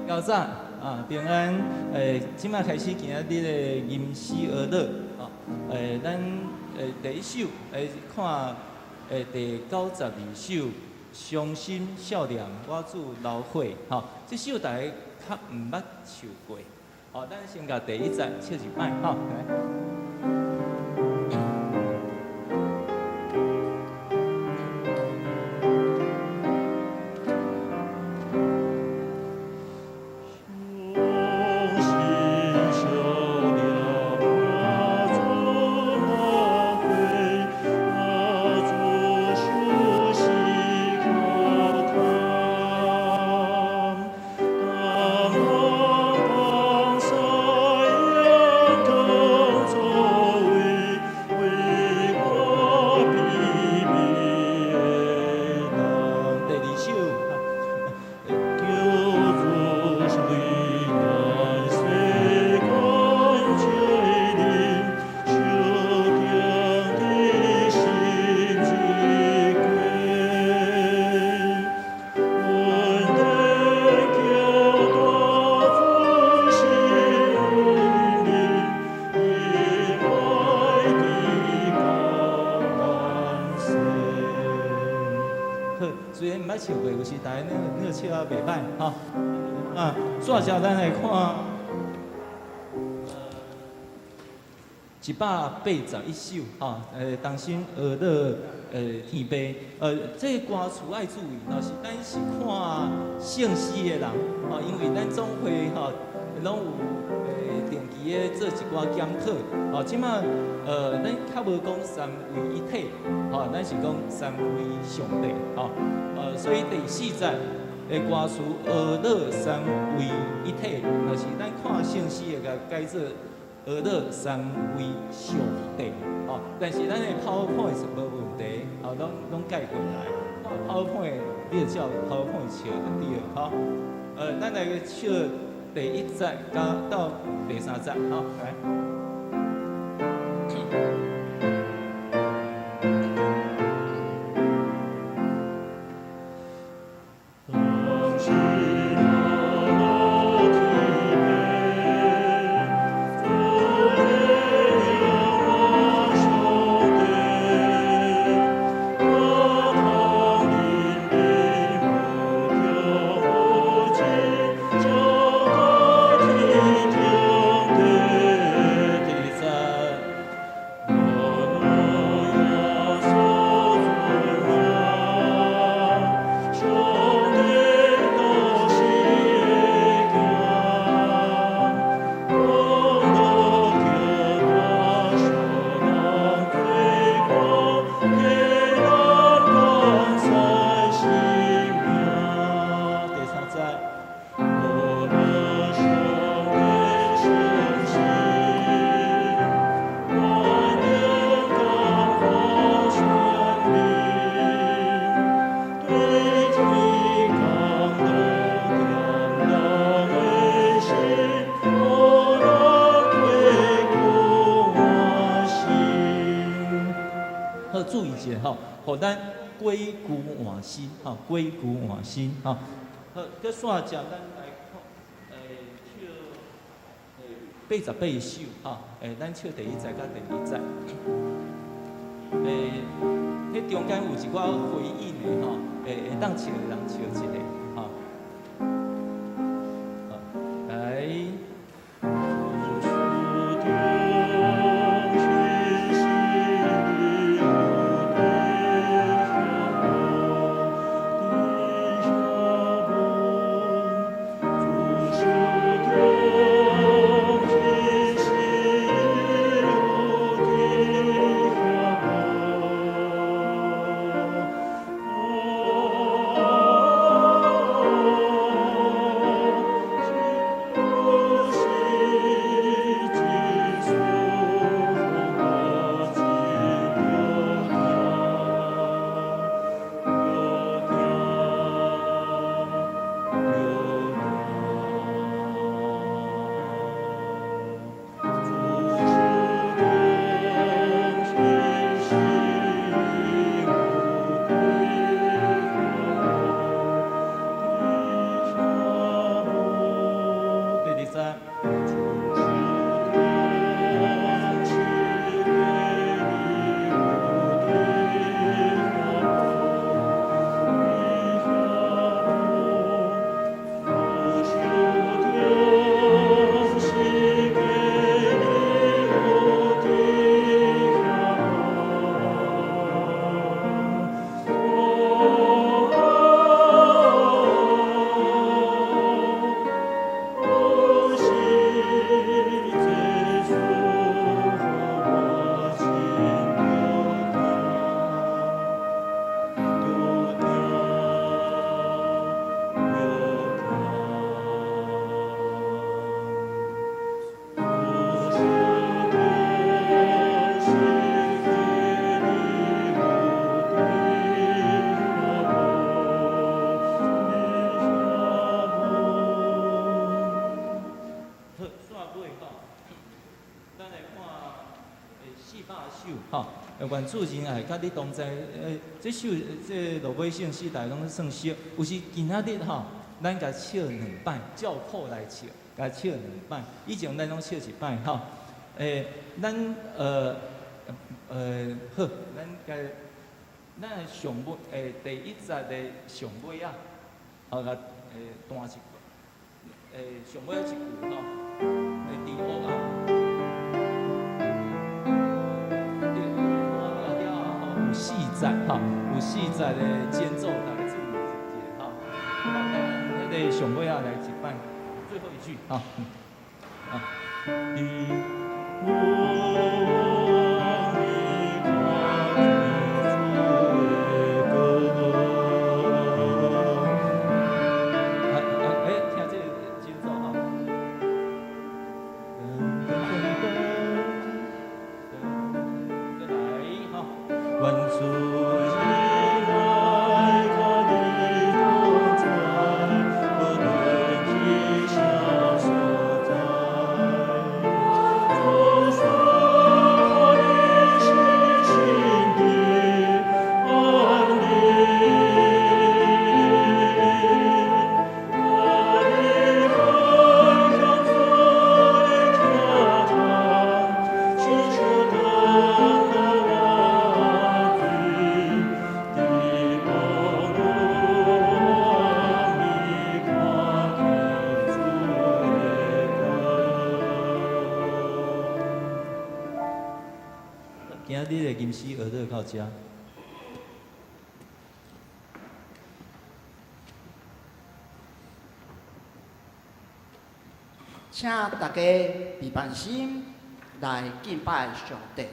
较早啊，平安。這擺開始今仔日的吟詩學樂啊。咱第一首看第92首《傷心少年我主流血》吼，這首大家較毋捌唱過。好，咱先共第一節唱一擺吼。來。雖然毋捌唱過，有時大家那個笑啊袂歹吼。啊，煞接咱來看181首吼，同心學樂天父，這個歌詞愛注意，若是咱是看聖詩的人，吼，因為咱總會吼攏有定期的做一寡檢討，吼，這馬咱較無講三位一體，吼，咱是講三位上帝，吼，所以第四節的歌詞學樂三位一體，若是咱看聖詩會共改做學樂三位上帝，吼，但是咱的 PowerPoint 是無問題，吼，攏改過來。PowerPoint 你就照 PowerPoint 唱就對了，吼。咱來唱第一節加到第三節，吼，來。予咱歸舊換新，吼，歸舊換新，吼。好，閣煞接咱來看，唱88首，吼，咱唱第一節佮第二節。彼中間有一寡回應的吼，會當唱的人唱一下，吼。好，來。願主仁愛佮你同在。這首這落尾聖詩大家攏算熟。有時今仔日吼，咱共唱兩擺，照譜來唱，共唱兩擺。以前咱攏唱一擺吼。咱好，咱共咱上尾第一節的上尾仔，好，共彈一句，上尾仔一句吼，佇黑暗。有四節吼，有四節的間奏，大家注意一下吼。好，咱彼个上尾仔來一擺，最後一句吼。啊。聽這個間奏吼。再來吼。願主仁愛佮你同在，無論去啥所在。主賜予你信心的安寧，帶你邁向主的天堂，祈求得到安居的望路，你看天主的光。今仔日的吟詩學樂到遮。請大家閉目心來敬拜上帝。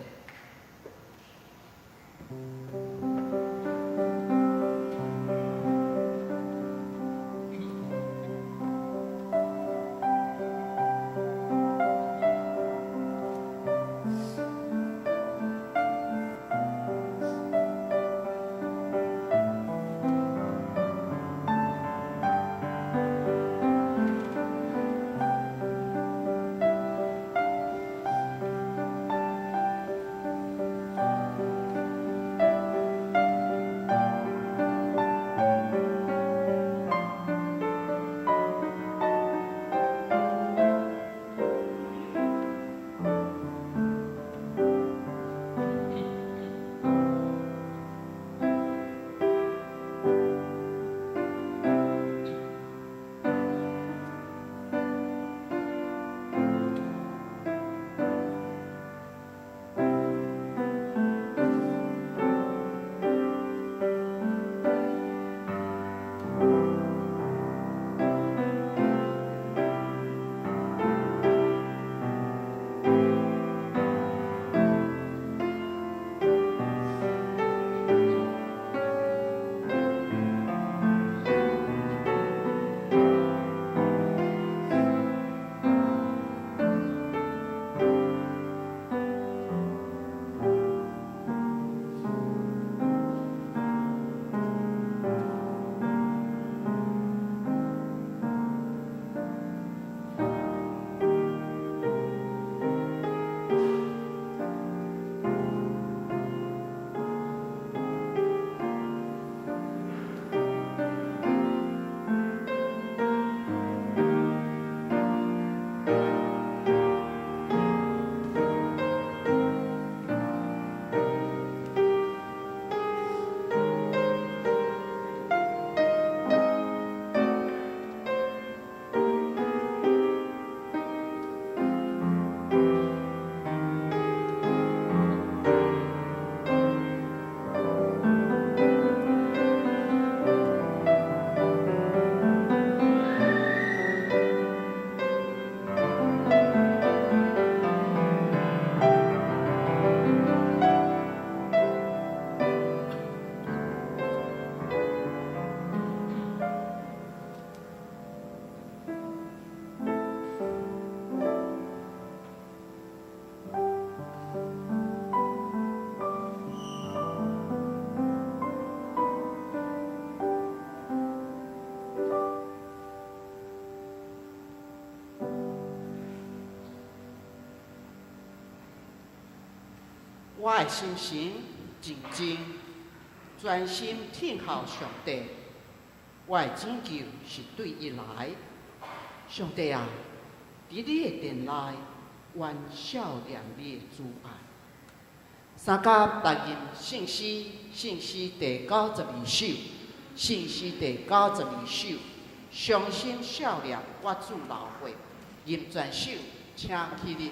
我的心神靜靜，專心聽候上帝。我的拯救是對伊來。上帝啊，佇你的殿內，阮數念你的慈愛。三甲來吟聖詩，聖詩第92首，聖詩第92首，傷心數念我主流血，吟全首，請起立。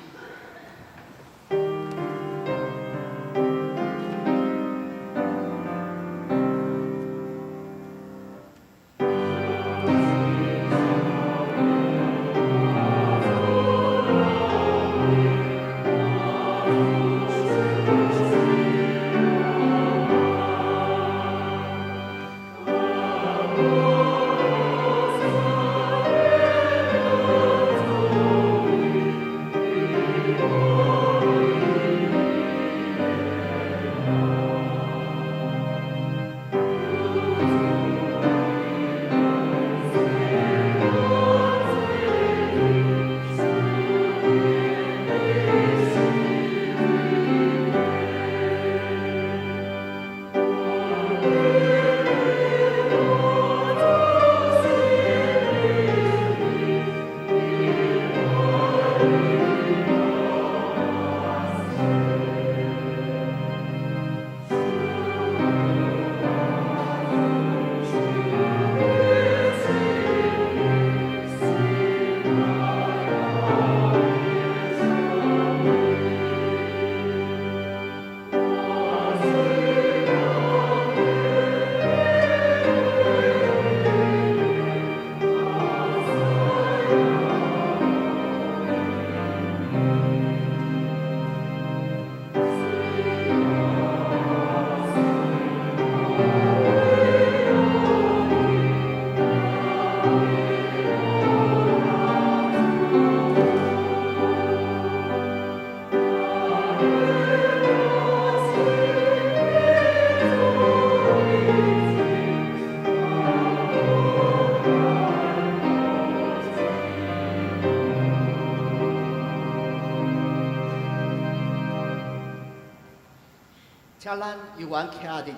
請咱猶原徛立，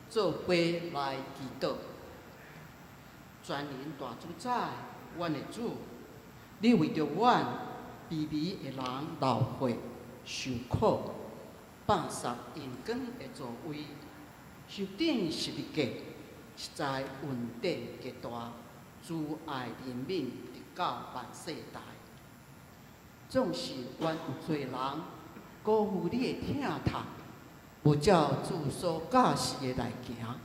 做伙來祈禱。全能大主宰，阮的主，你為著阮卑微的人流血受苦，放殺榮光的座位，受釘十字架，實在恩典極大，慈愛憐憫直到萬世代。縱使阮有罪人，辜負你的疼痛，無照主所教示的來行，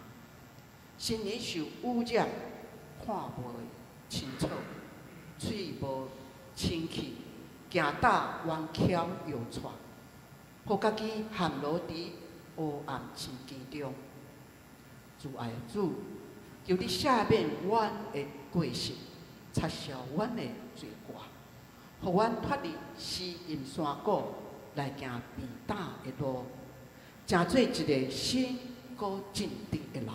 身靈受污染，看袂清楚，喙無清氣，行踏彎曲搖掣，予家己陷落佇黑暗深澗中。慈愛的主，求你赦免阮的過失，擦消阮的罪過，予阮脫離死蔭山谷，來行平坦的路，成做一个新閣正直的人，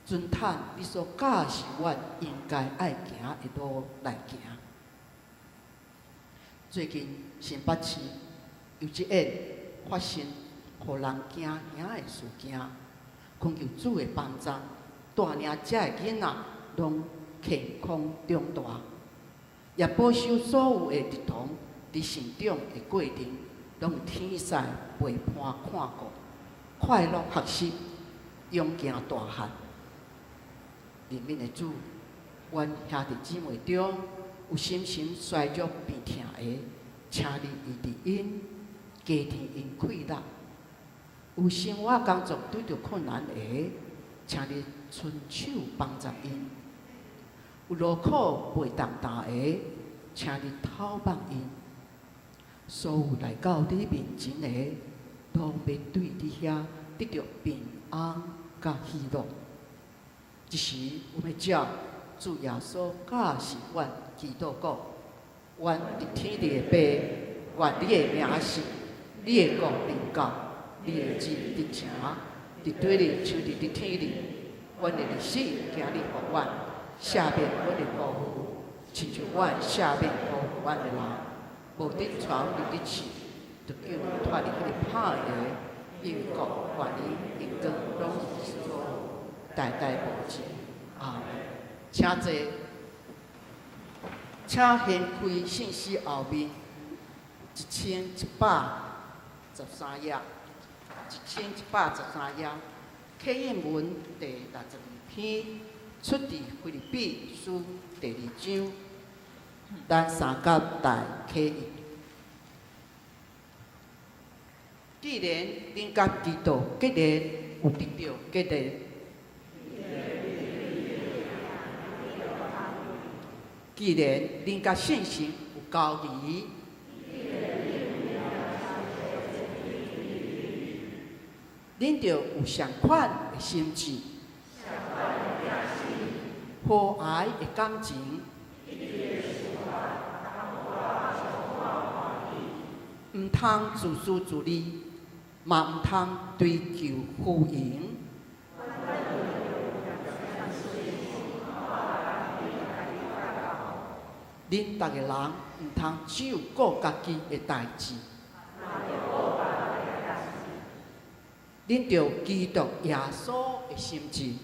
遵趁你所教示阮應該愛行的路來行。最近新北市有一件發生予人驚嚇的事件，懇求主的幫助，帶領遮的囡仔攏健康長大，也保守所有的兒童佇成長的過程，攏有天使陪伴看顧，快樂學習，勇行大漢。憐憫的主，阮兄弟姊妹中有心神衰弱病痛的，請你醫治𪜶，加添𪜶氣力；有生活工作拄著困難的，請你伸手幫助𪜶；有勞苦袂當擔的，請你透放𪜶。所有來到你面前的，攏欲對你遐得著平安佮喜樂。這時，阮欲照主耶穌教示阮祈禱講：阮佇天頂的父，願你的名聖，你的國臨到，你的旨意得成，佇地裡像佇天頂。阮的日子，今日予阮，赦免阮的過錯，親像阮赦免辜負阮的人。無得帶阮入去試，就救阮脫離彼个歹的，因為國、權能、榮光攏是主，代代無盡。阿們。請坐，請掀開聖詩後面1113頁，1113頁，啟應文第62篇，出自腓立比書第二章，咱三甲來啟應。既然恁佮基督結連，有得著結連。既然恁佮聖神有交誼，恁著有相款的心志，和藹的感情，毋通自私自利，嘛毋通追求虚榮。恁逐个人毋通只有顧家己的代誌，恁著基督耶穌的心志。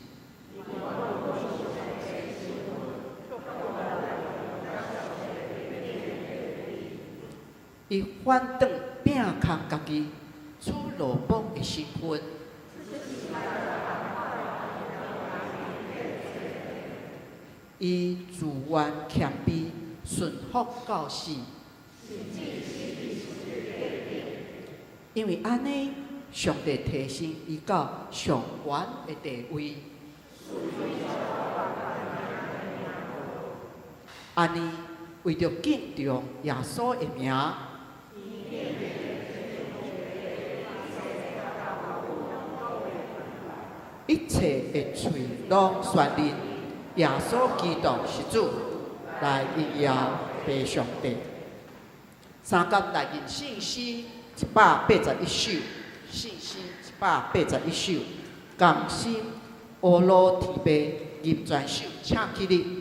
伊反轉摒空家己，取奴僕的身份，伊自願謙卑，順服到死。因為按呢，上帝提升伊到上懸的地位。按呢，為著敬重耶穌的名，一切的喙攏宣認耶穌基督是主，來榮耀父上帝。三甲來吟聖詩181首，聖詩181首，同心阿魯天父吟全首，請起立。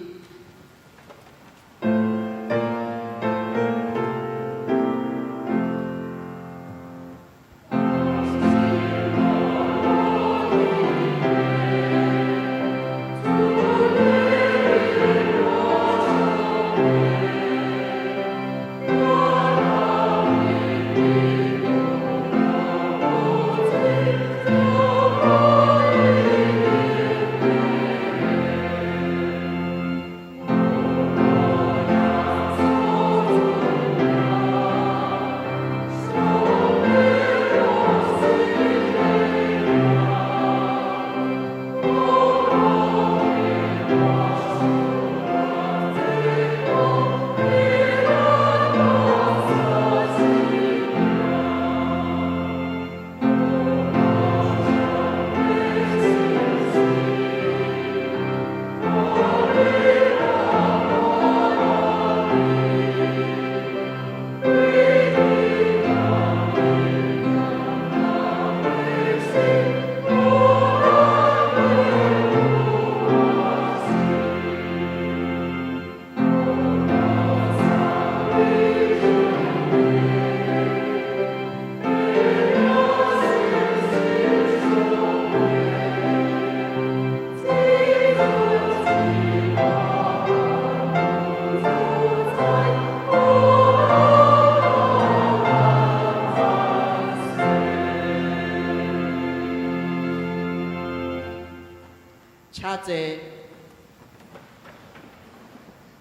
請坐，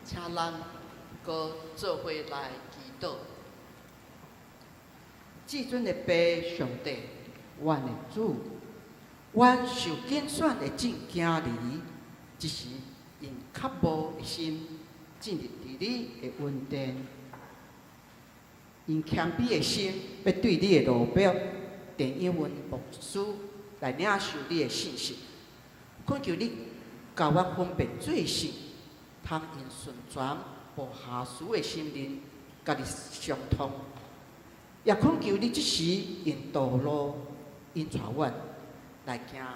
請咱閣做伙來祈禱。至尊的父上帝，阮的主，阮受揀選的正囝兒，這時用渴慕的心進入佇你的恩典，用謙卑的心，欲對你的奴僕陳英文牧師來領受你的信息。懇求你教阮分辨罪性，通用順全無瑕疵的心靈，佮你相通。也懇求你這時用道路引帶阮來行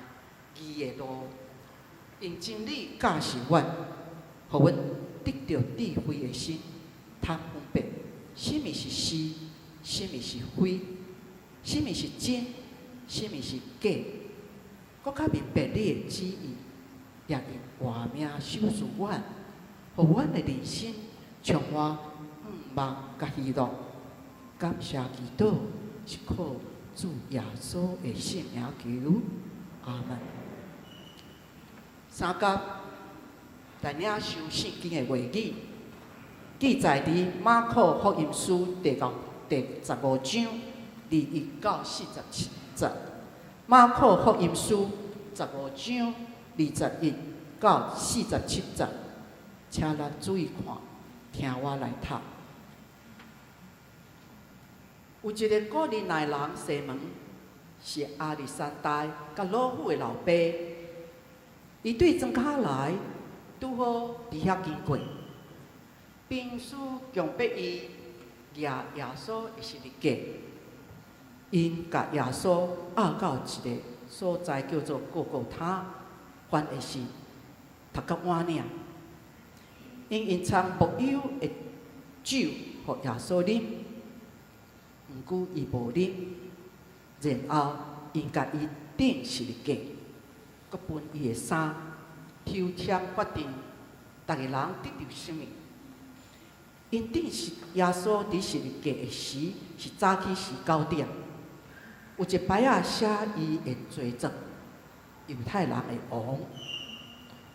義的路，用真理教示阮，予阮得著智慧的心，通分辨啥物是是，啥物是非，啥物是真，啥物是假，閣較明白你的旨意，也用活命賞賜阮，予阮的人生充滿向望佮喜樂。感謝祈禱是靠主耶穌的聖名求，阿門。三甲來領受聖經的話語，記載佇馬可福音書第15章21到47節。馬可福音書十五章21到47節，請咱注意看，聽我來讀。有一个古利奈人西門，是亞歷山大佮魯孚的老爸。伊對莊跤來，拄好佇遐經過，兵士強迫伊舉耶穌的十字架。𪜶共耶穌押到一个所在叫做各各他，翻譯是頭殼碗嶺。𪜶用摻沒藥的酒予耶穌啉，毋過伊無啉。然後𪜶共伊釘十字架，閣分伊的衫，抽籤決定，逐个人得著啥物。𪜶釘死耶穌佇十字架的時，是早起時9點。有一牌仔寫伊的罪狀，猶太人的王。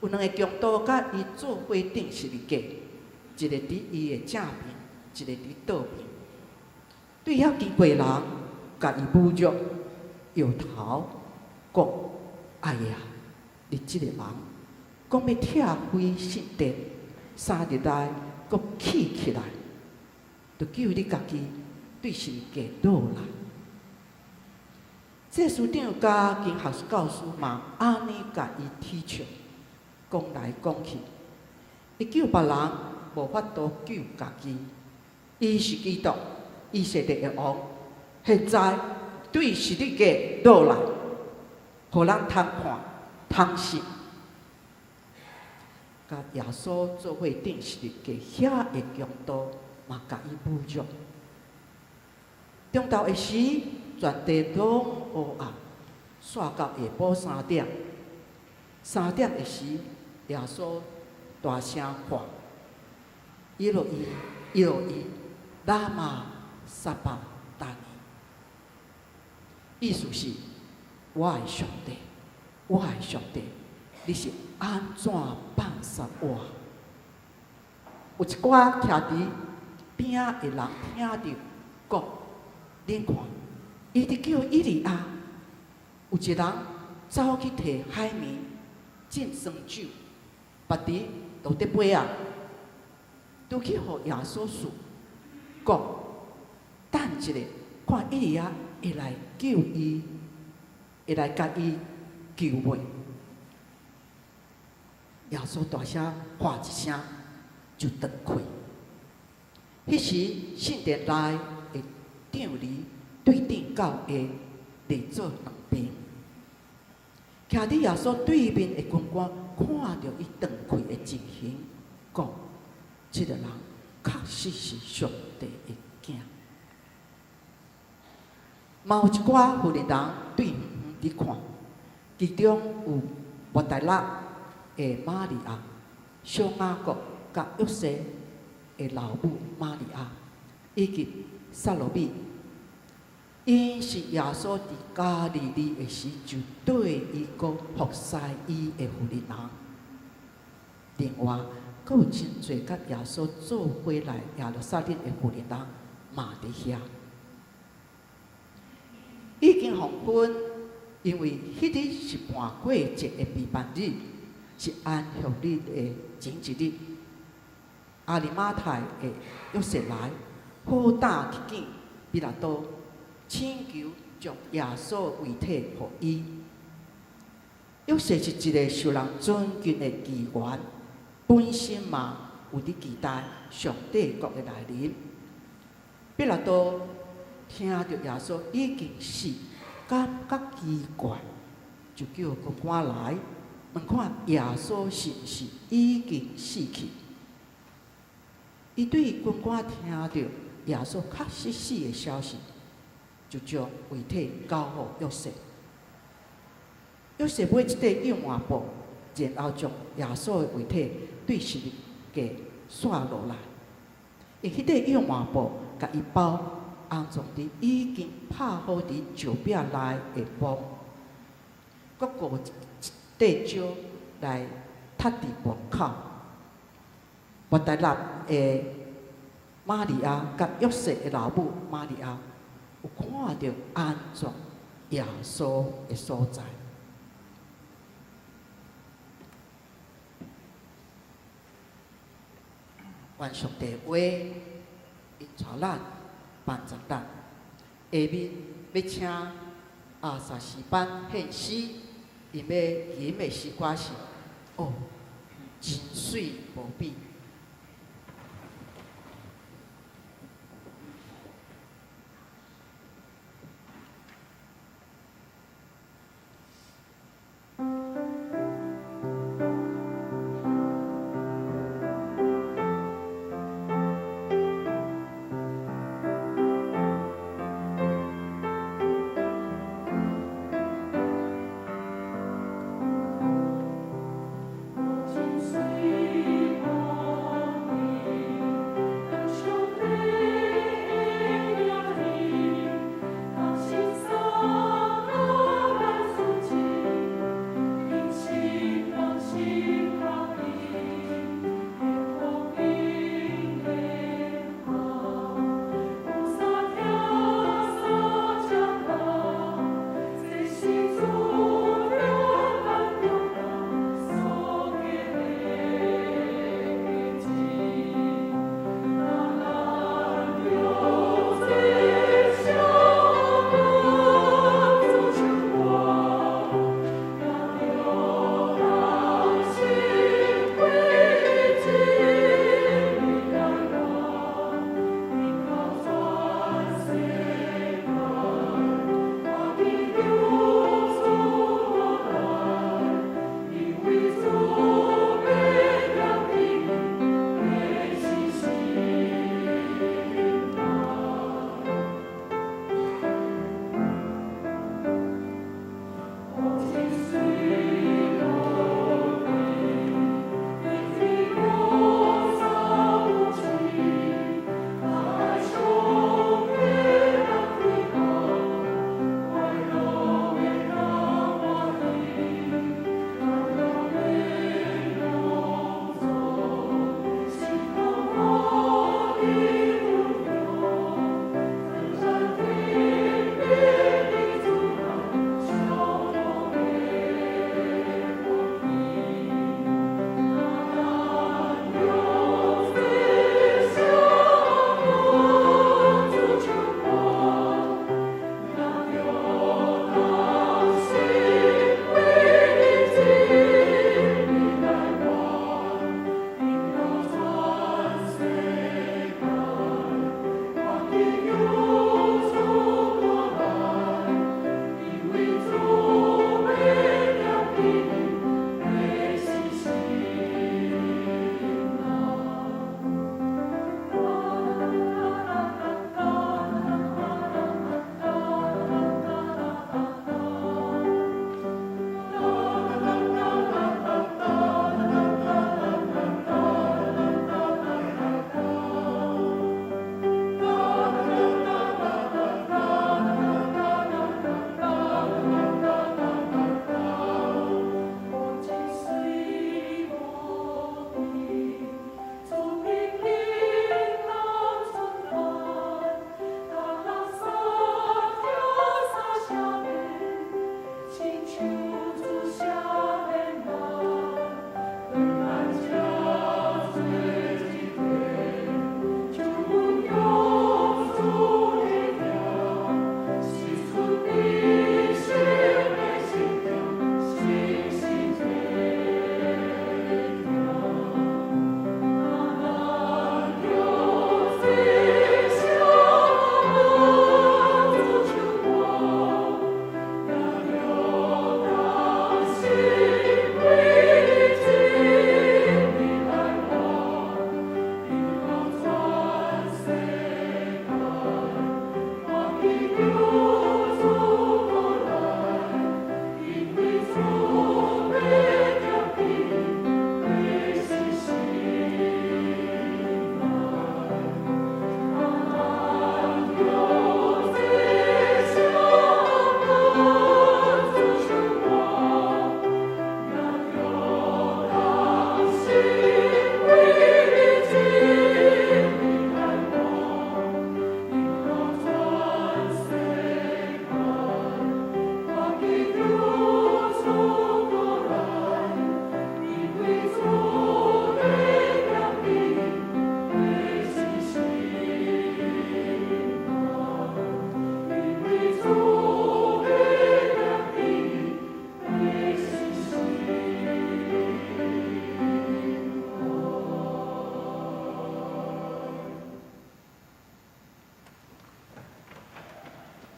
有兩个強盜佮伊做伙釘十字架，一个佇伊的正邊，一个佇倒邊。對遐經過人，共伊侮辱，搖頭講：哎呀，你這个人，講欲拆毀聖殿，3日內閣起起來，就救你家己對十字架落來。祭司長佮經學教師嘛，按呢共伊取笑，講來講去，伊救別人無法度救家己，伊是基督，以色列的王，現在對十字架落來，予咱通看、通信。共耶穌做伙釘十字架遐个強盜嘛，共伊侮辱。中晝的時，全地攏烏暗，煞到下晡三點。三點的時，耶穌大聲喊：以羅伊，以羅伊，拉瑪撒巴達尼。意思是：我的上帝，我的上帝，你是按怎放殺我？有一寡徛佇邊仔的人聽著，講：恁看，伊佇叫以利亞。有一人走去提海綿浸酸酒，拔佇路得杯仔，拄去予耶穌試，講：等一下，看以利亞會來救伊，會來共伊救袂？耶穌大聲喊一聲，就斷氣。彼時聖殿內的帳籬對頂到下裂做兩邊。徛佇耶穌對面的軍官看著伊斷氣的情形，講：這个人確實是上帝的囝。嘛有一寡婦人對遠遠佇看，其中有抹大拉的瑪利亞、小雅各佮約瑟的老母瑪利亞，以及撒羅米。𪜶是耶穌佇加利利的時就綴伊閣服侍伊的婦人。另外，閣有真濟佮耶穌做伙來耶路撒冷的婦人嘛佇遐。已經黃昏，因為彼日是盤過節的備辦日，是安息日的前一日。亞利馬太的約瑟來，好膽去見彼拉多，請求將耶穌遺體予伊。約瑟是一个受人尊敬的議員，本身嘛有佇期待上帝國的來臨。彼拉多聽著耶穌已經死，感覺奇怪，就叫軍官來問看耶穌是毋是已經死去。伊對軍官聽著耶穌確實死的消息，就將遺體交予約瑟。約瑟買一塊油麻布，然後將耶穌的遺體對十字架紲落來，用彼塊油麻布共伊包，安葬佇已經拍好佇石壁內的墓，閣蓋一塊石來崁佇墓口。抹大拉的瑪利亞佮約瑟的老母瑪利亞，有看著安葬耶穌的所在。願上帝話引導咱，幫助咱。下面欲請阿薩詩班獻詩，𪜶欲吟的詩歌是：哦，真媠無比。真媠無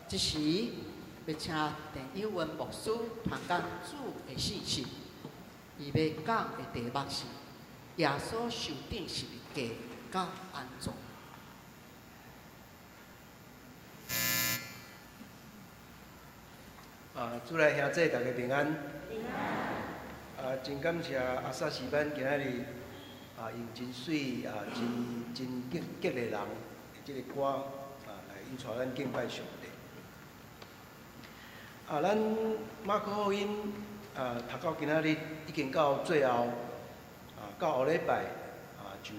這時欲請鄭友文牧師傳講主的信息，伊欲講的題目是耶穌受釘十字架佮安葬。啊，主內兄姊，大家平安。平安。啊，真感謝阿薩士班今仔日啊，用真媠啊，真真激激勵人的這个歌啊，來引帶咱敬拜上帝。啊，咱馬可福音啊，讀到今仔日已經到最後啊，到後禮拜啊，就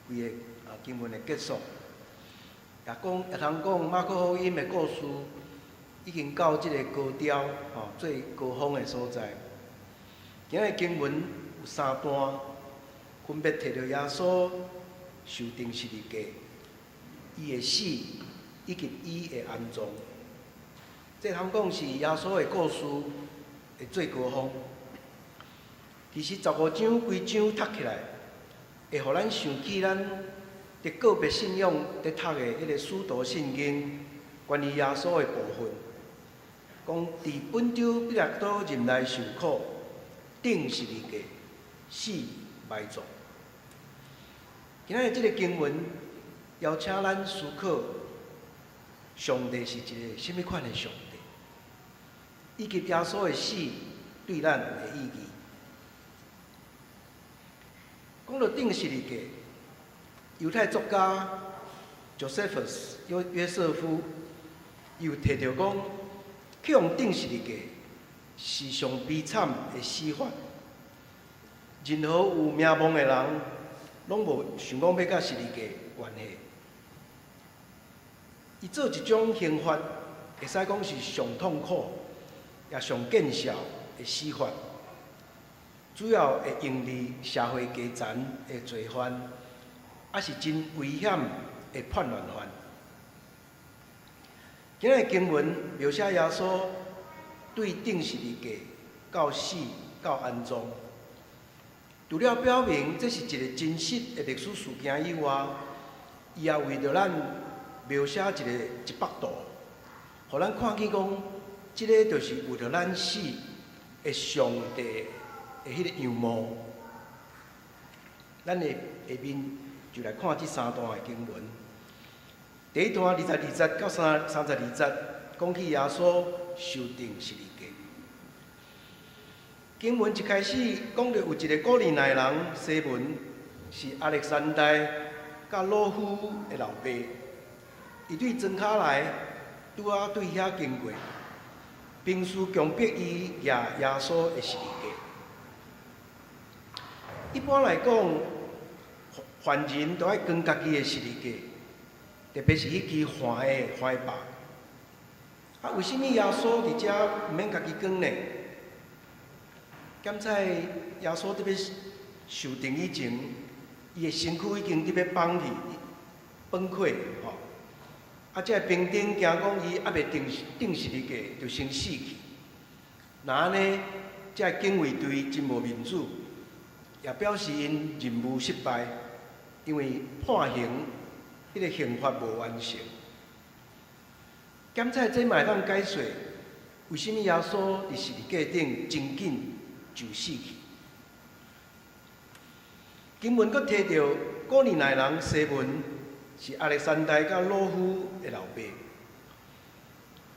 規个啊經文的結束。也講會通講馬可福音的故事已經到這个高潮，吼，最高峰的所在。今日經文有三段，分別提著耶穌受釘十字架、伊的死以及伊的安葬。這通講是耶穌的故事的最高峰。其實十五章規章讀起來，會予咱想起咱佇個別信仰佇讀的彼个使徒信經，關於耶穌的部分，講佇本丟彼拉多任內受苦，釘十字架，死埋葬。今仔日這个經文邀請咱思考，上帝是一个啥物款的上帝，以及耶穌的死對咱的意義。講到釘十字架，猶太作家 Josephus 約約瑟夫，伊有提著講，去予釘十字架是上悲慘的死法。任何有名望的人，攏無想講欲佮十字架關係。伊做一種刑罰，會使講是上痛苦，也上見效的死法。主要會用佇社會階層的罪犯，抑是真危險的叛亂犯。今日經文描寫耶穌對釘十字架到死到安葬，除了表明這是一个真實的歷史事件以外，伊也為著咱描寫一个一幅圖，予咱看見講，這个就是為著咱死的上帝的彼个樣貌。咱的下面就來看這三段的經文。第一段22節到32節，講起耶穌受釘十字架。經文一開始講著有一个古利奈人西門，是亞歷山大佮魯孚的老爸，伊對莊跤來，拄仔對遐經過，兵士強迫伊舉耶穌的十字架。一般來講，犯人都愛扛家己的十字架，特別是彼支橫的橫把。啊，為啥物耶穌佇遮毋免家己扛呢？檢採耶穌佇欲受釘以前，伊的身軀已經佇欲崩去、崩潰吼。啊，這个兵丁驚講伊猶未釘釘十字架，就先死去。若按呢，這个警衛隊真無面子，也表示𪜶任務失敗，因為判刑彼个刑罰無完成。檢採這嘛會當解釋，為啥物耶穌佇十字架頂真緊就死去。經文閣提著古利奈人西門是亞歷山大佮魯孚的老爸。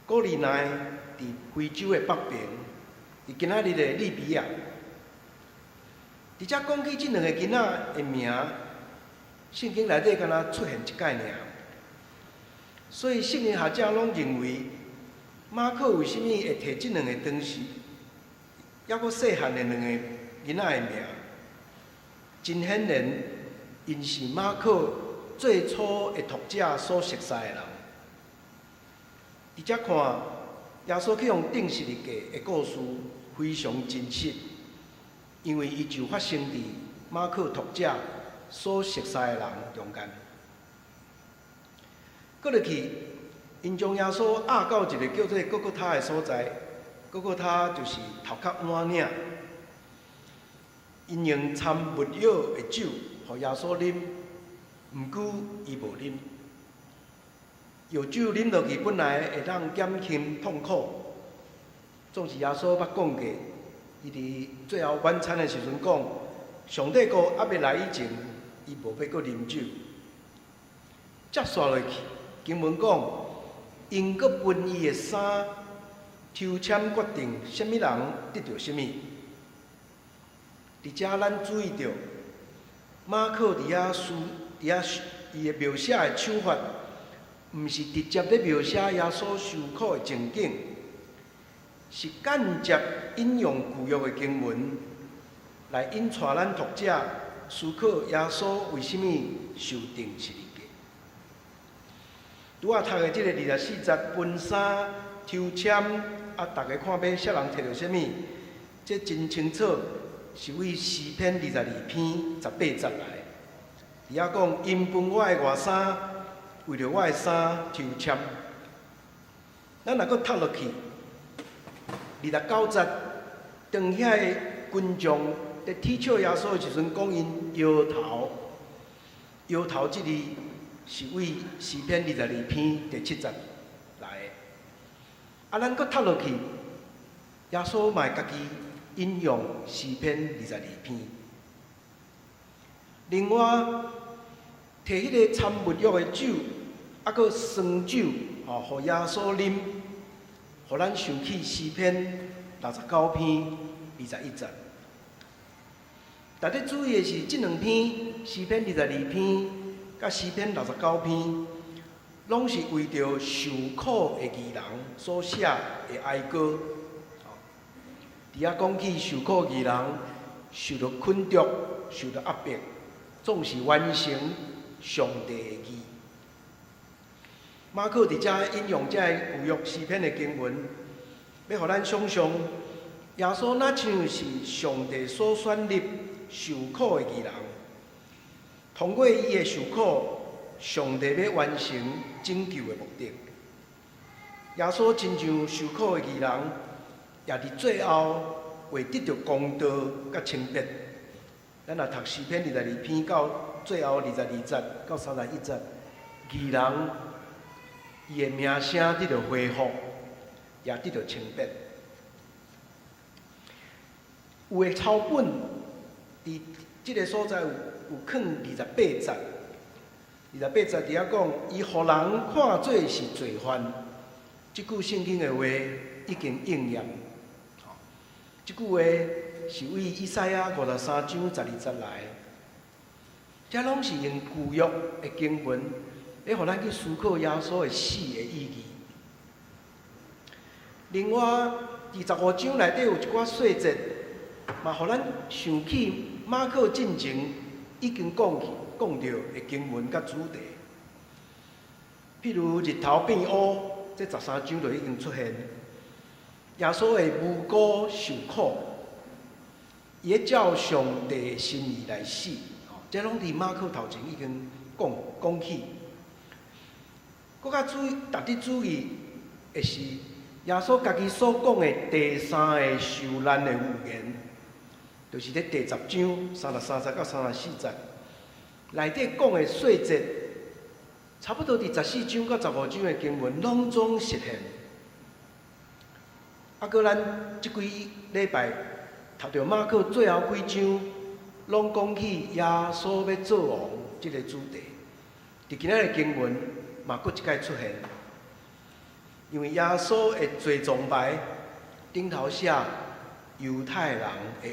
古利奈佇非洲的北邊，佇今仔日的利比亞。佇遮講起這兩个囡仔的名，聖經內底敢若出現一擺爾。所以聖經學者攏認為，馬可為啥物會提這兩個當時猶閣細漢的兩个囡仔的名？真顯然，𪜶是馬可最初的讀者所熟似的人。佇遮看，耶穌去予釘十字架的故事非常真實，因為伊就發生佇馬可讀者所熟似的人中間。閣落去，𪜶將耶穌押到一个叫做各各他的所在，各各他就是頭殼碗嶺。𪜶用摻沒藥的酒，予耶穌啉，毋過伊無啉。藥酒啉落去本來會當減輕痛苦，總是耶穌捌講過，伊佇最後晚餐的時陣講，上帝國猶未來以前，伊無欲閣啉酒。接紲落去，經文講，𪜶閣分伊的衫，抽籤決定啥物人得著啥物。佇遮咱注意著，馬可佇遐書佇遐伊的描寫的手法，毋是直接咧描寫耶穌受苦的情景，是間接引用舊約的經文，來引帶咱讀者思考耶穌為啥物受釘十字架。拄仔讀的這個24節分衫抽籤，啊，逐家看欲啥人提著啥物，這真清楚是為詩篇22篇18節來。佇遐講，𪜶分我的外衫，為著我的衫抽籤。咱若閣讀落去，29節，當遐个群眾佇恥笑耶穌的時陣，講𪜶搖頭，搖頭這字是為詩篇22篇第7節來的。啊，咱閣讀落去，耶穌嘛會家己引用詩篇二十二篇。另外，提彼个摻沒藥的酒，抑閣酸酒，吼，予耶穌啉，予咱想起詩篇69篇21節。值得注意的是，這兩篇詩篇二十二篇，佮詩篇六十九篇，攏是為著受苦的義人所寫的哀歌。佇遐講起受苦義人受著困束、受著壓迫，總是完成上帝的義。馬可佇遮引用這个舊約詩篇的經文，欲予咱想像耶穌若像是上帝所選立受苦的義人，通過伊的受苦，上帝欲完成拯救的目的。耶穌親像受苦的義人，也佇最後會得著公道佮清白。咱若讀詩篇二十二篇到最後22節到31節，義人伊的名聲得著恢復，也得著清白。有的抄本佇這个所在有囥二十八節，二十八節佇遐講，伊予人看做是罪犯。這句聖經的話已經應驗。這句話是為以賽亞53章12節來的。這攏是用舊約的經文，咧予咱去思考耶穌的死的意義。另外，佇十五章內底有一寡細節，嘛予咱想起馬可進前已經講去講著的經文佮主題。譬如日頭變烏，這13章就已經出現。耶穌會無辜受苦，伊會照上帝的心意來死，這攏佇馬可頭前已經講講起。閣較注意，值得注意的是，耶穌家己所講的第三个受難的預言，就是佇第10章33節到34節內底講的細節，差不多佇14章到15章的經文攏總實現。啊，閣咱這幾禮拜讀著馬可最後幾章，攏講起耶穌欲做王這个主題。佇今仔日經文嘛，閣一擺出現，因為耶穌的罪狀牌頂頭寫猶太人的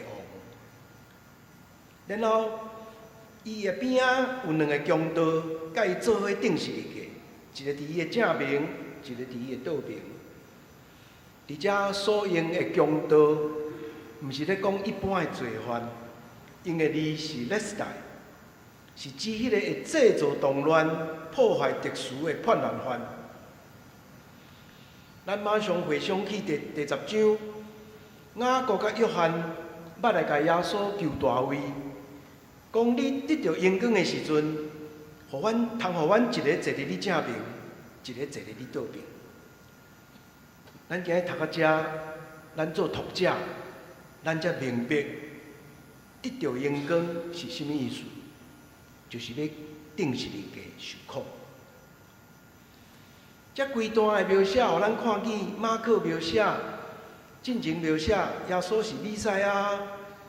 王，然後伊的邊仔有兩个強盜，佮伊做伙釘十字架，一个佇伊的正爿，一个佇伊的倒爿。佇遮所用的強盜，毋是咧講一般的罪犯，用的字是 lestai，是指彼个會製造動亂、破壞秩序的叛亂犯。咱馬上回想起第十章，雅各佮約翰捌來共耶穌求大位，講你得著榮光的時陣，予阮通予阮一个坐佇你正爿，一个坐佇你倒爿。咱今日讀到遮，咱做讀者，咱才明白得著榮光是啥物意思，就是欲釘十字架受苦。這規段的描寫，予咱看見馬可描寫，進前描寫耶穌是彌賽亞，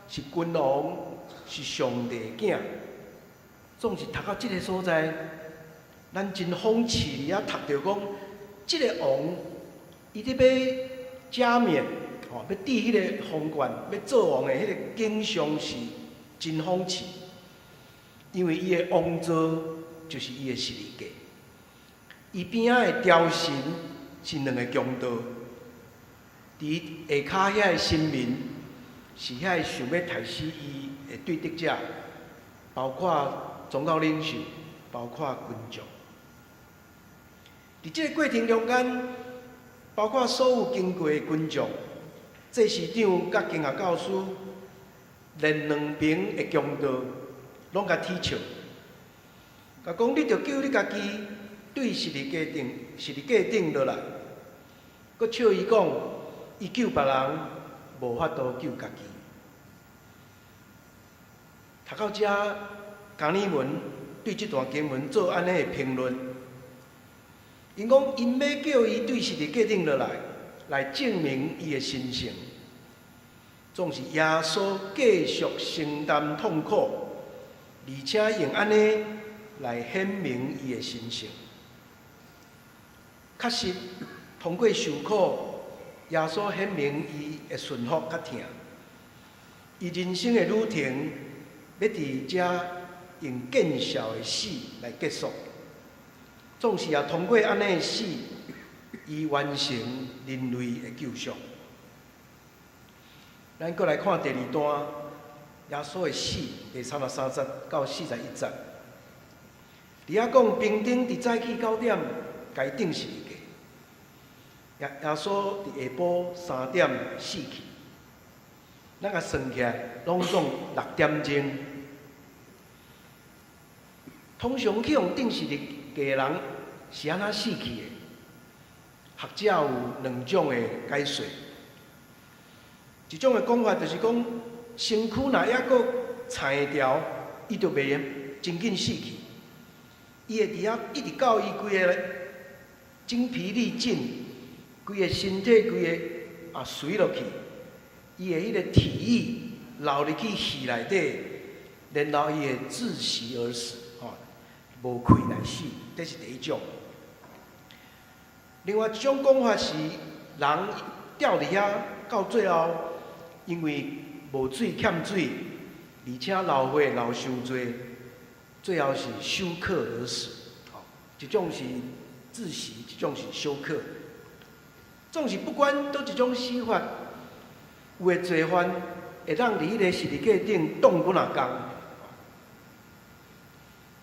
是君王，是上帝囝。總是讀到這个所在，咱真諷刺佇遐讀著講，這个王伊佇欲加冕，吼，欲戴彼个皇冠，欲做王的彼个景象是真諷刺，因為伊的王座就是伊的十字架。伊邊仔的雕神是兩个強盜，佇下跤遐个神明是遐个想欲刣死伊的對敵者，包括宗教領袖，包括群眾。佇這个過程中間，包括所有經過的群眾、祭司長佮經學教師，連兩爿的強盜，攏共恥笑，共講你著救你家己，對十字架頂，十字架頂落來，閣笑伊講，伊救別人，無法度救家己。讀到遮，加爾文對這段經文做按呢的評論，𪜶講𪜶欲叫伊對十字架頂落來，來證明伊的神聖。總是耶穌繼續承擔痛苦，而且用按呢來顯明伊的神聖。確實，通過受苦，耶穌顯明伊的順服佮疼。伊人生的旅程，欲佇遮用見笑的死來結束。總是也通過按呢的死，伊完成人類的救贖。咱閣來看第二段，耶穌的死，第33節到41節。佇遐講，兵丁佇早起9點，共伊釘十字架。耶穌佇下晡3點死去。咱共算起來，攏總6點鐘。通常去予釘十字架的人是按怎死去的？學者有兩種的解說。一種的講法就是講，身軀若猶閣撐會牢，伊就袂真緊死去。伊會佇遐一直到伊規个精疲力盡，規个身體規个啊垂落去，伊的彼个體液流入去肺內底，然後伊會窒息而死，吼，無氣來死，這是第一種。另外一種講法是，人吊佇遐到最後，因為無水欠水，而且流血流傷濟，最後是休克而死。吼，一種是窒息，一種是休克。總是不管佗一種死法，有的罪犯會當佇彼个十字架頂擋幾若工。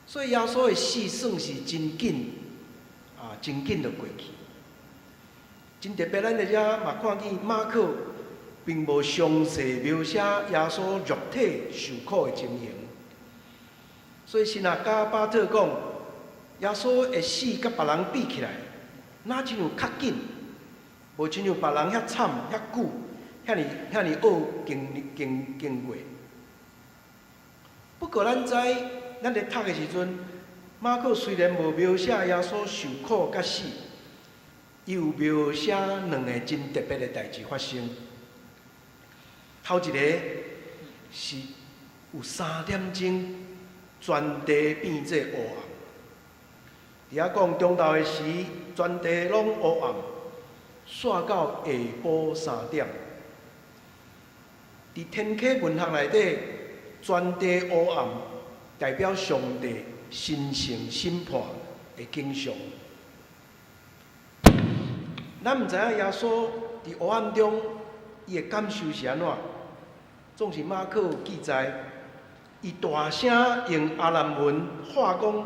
所以耶穌的死算是真緊，啊，真緊就過去。真特別，咱佇遮嘛看見馬可並無詳細描寫耶穌肉體受苦的情形。所以神學家巴特講，耶穌的死佮別人比起來，若親像較緊，無親像別人遐慘、遐久、遐爾遐爾惡經經經過。不過咱知，咱佇讀的時陣，馬可雖然無描寫耶穌受苦佮死，伊有描寫兩个真特別的代誌發生。頭一个是有3點鐘，全地變做烏暗。佇遐講中晝的時，全地攏烏暗，煞到下晡三點。佇天啟文學內底，全地烏暗代表上帝神聖審判的景象。咱毋知影耶穌佇烏暗中，伊的感受是按怎？總是馬可有記載，伊大聲用亞蘭文喊講：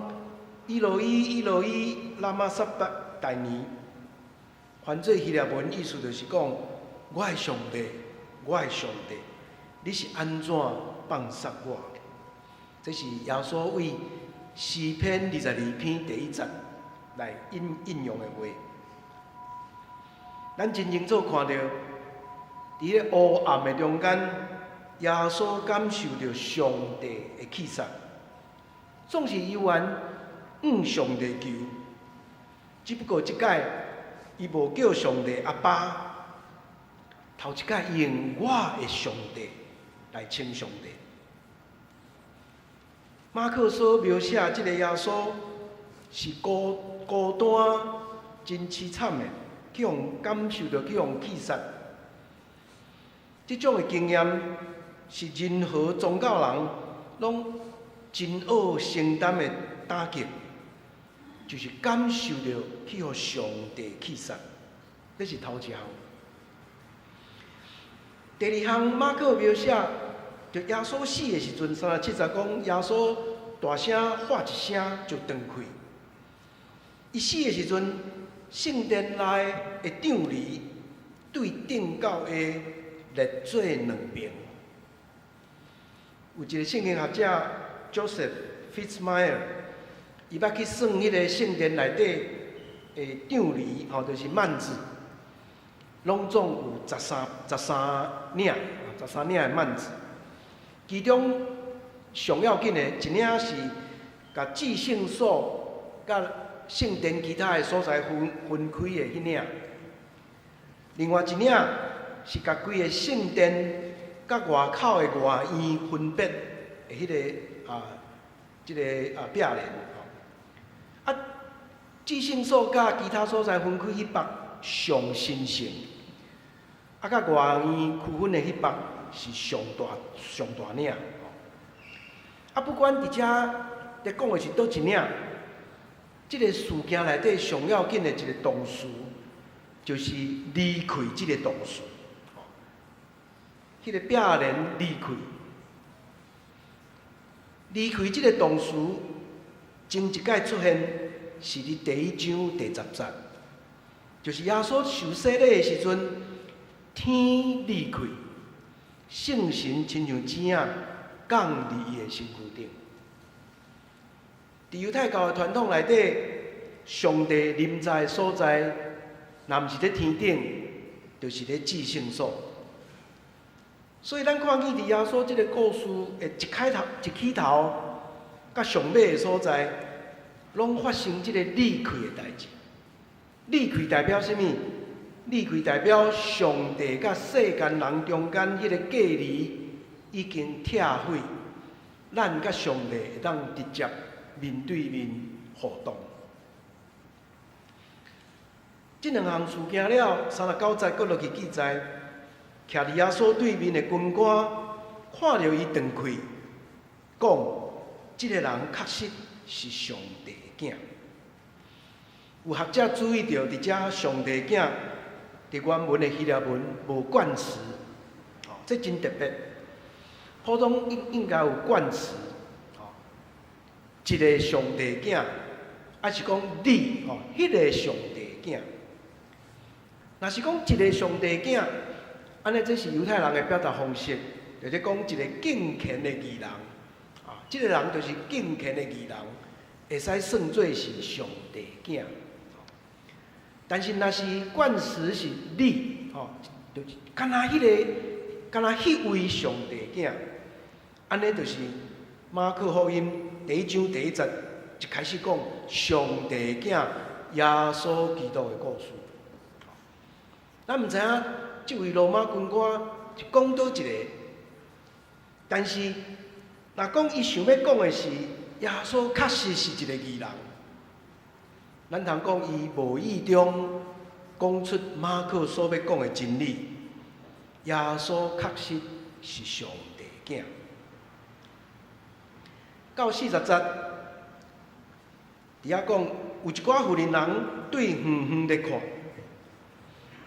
以羅伊，以羅伊，拉瑪撒巴大尼。翻做希臘文意思就是講：我的上帝，我的上帝，你是按怎放殺我？這是耶穌為詩篇22篇第一節來引引用的話。咱真清楚看著，佇咧烏暗的中間，耶穌感受著上帝的棄殺，總是猶原向上帝求，只不過這擺伊無叫上帝阿爸，頭一擺伊用我的上帝來稱上帝。馬可所描寫這個耶穌是孤孤單、真淒慘的，去予感受著去予棄殺。這種的經驗是任何宗教人攏真愛承擔的打擊，就是感受著去予上帝棄殺。這是頭一項。第二項，馬可描寫，就耶穌死的時陣，37節講耶穌大聲喊一聲就斷氣。伊死的時陣，聖殿內的帳籬對頂到下裂做兩爿。有一個聖經學者 Joseph Fitzmyer，伊捌去算彼個聖殿內底的帳籬，吼，就是幔子，攏總有13領，13領的幔子。其中上要緊的一領是共至聖所佮聖殿其他的所在分開的彼領，另外一領是共規个聖殿佮外口的外院分別的彼个啊，這個啊壁簾。啊，至聖所佮其他所在分開彼幅上神聖，啊，佮外院區分的彼幅是上大上大領。啊，不管佇遮佇講的是佗一領，這個事件內底上要緊的一個動詞，就是離開這個動詞。彼個壁簾離開，離開這個動詞，前一擺出現是佇第一章第10節，就是耶穌受洗禮的時陣，天離開，聖神親像雞仔降佇伊的身軀頂。佇猶太教的傳統內底，上帝臨在的所在，若毋是佇天頂，就是佇至聖所。所以咱看見佇耶穌這個故事的一開頭、一起頭，佮上尾的所在，攏發生這個裂開的代誌。裂開代表啥物？裂開代表上帝佮世間人中間彼個隔離已經拆毀，咱佮上帝會當直接面對面互動。這兩項事件了，39節閣落去記載，徛佇耶穌對面的軍官看著伊斷氣，講：這個人確實是上帝的囝。有學者注意著，佇遮上帝囝佇原文的希臘文無冠詞，哦，這真特別。普通應該有冠詞，哦，一个上帝囝，抑是講你，吼，彼个上帝囝。若是講一个上帝囝，按呢這是猶太人的表達方式，就是講一个敬虔的義人，啊，這个人就是敬虔的義人，會使算做是上帝囝。但是若是冠詞是你，吼，就是敢若彼个，敢若彼位上帝囝，按呢就是馬可福音第一章第一節一開始講上帝囝耶穌基督的故事。咱毋知影這位羅馬軍官是講佗一个，但是若講伊想欲講的是耶穌確實是一个義人，咱通講伊無意中講出馬可所欲講的真理，耶穌確實是上帝囝。到40節，佇遐講有一寡婦人人對遠遠咧看，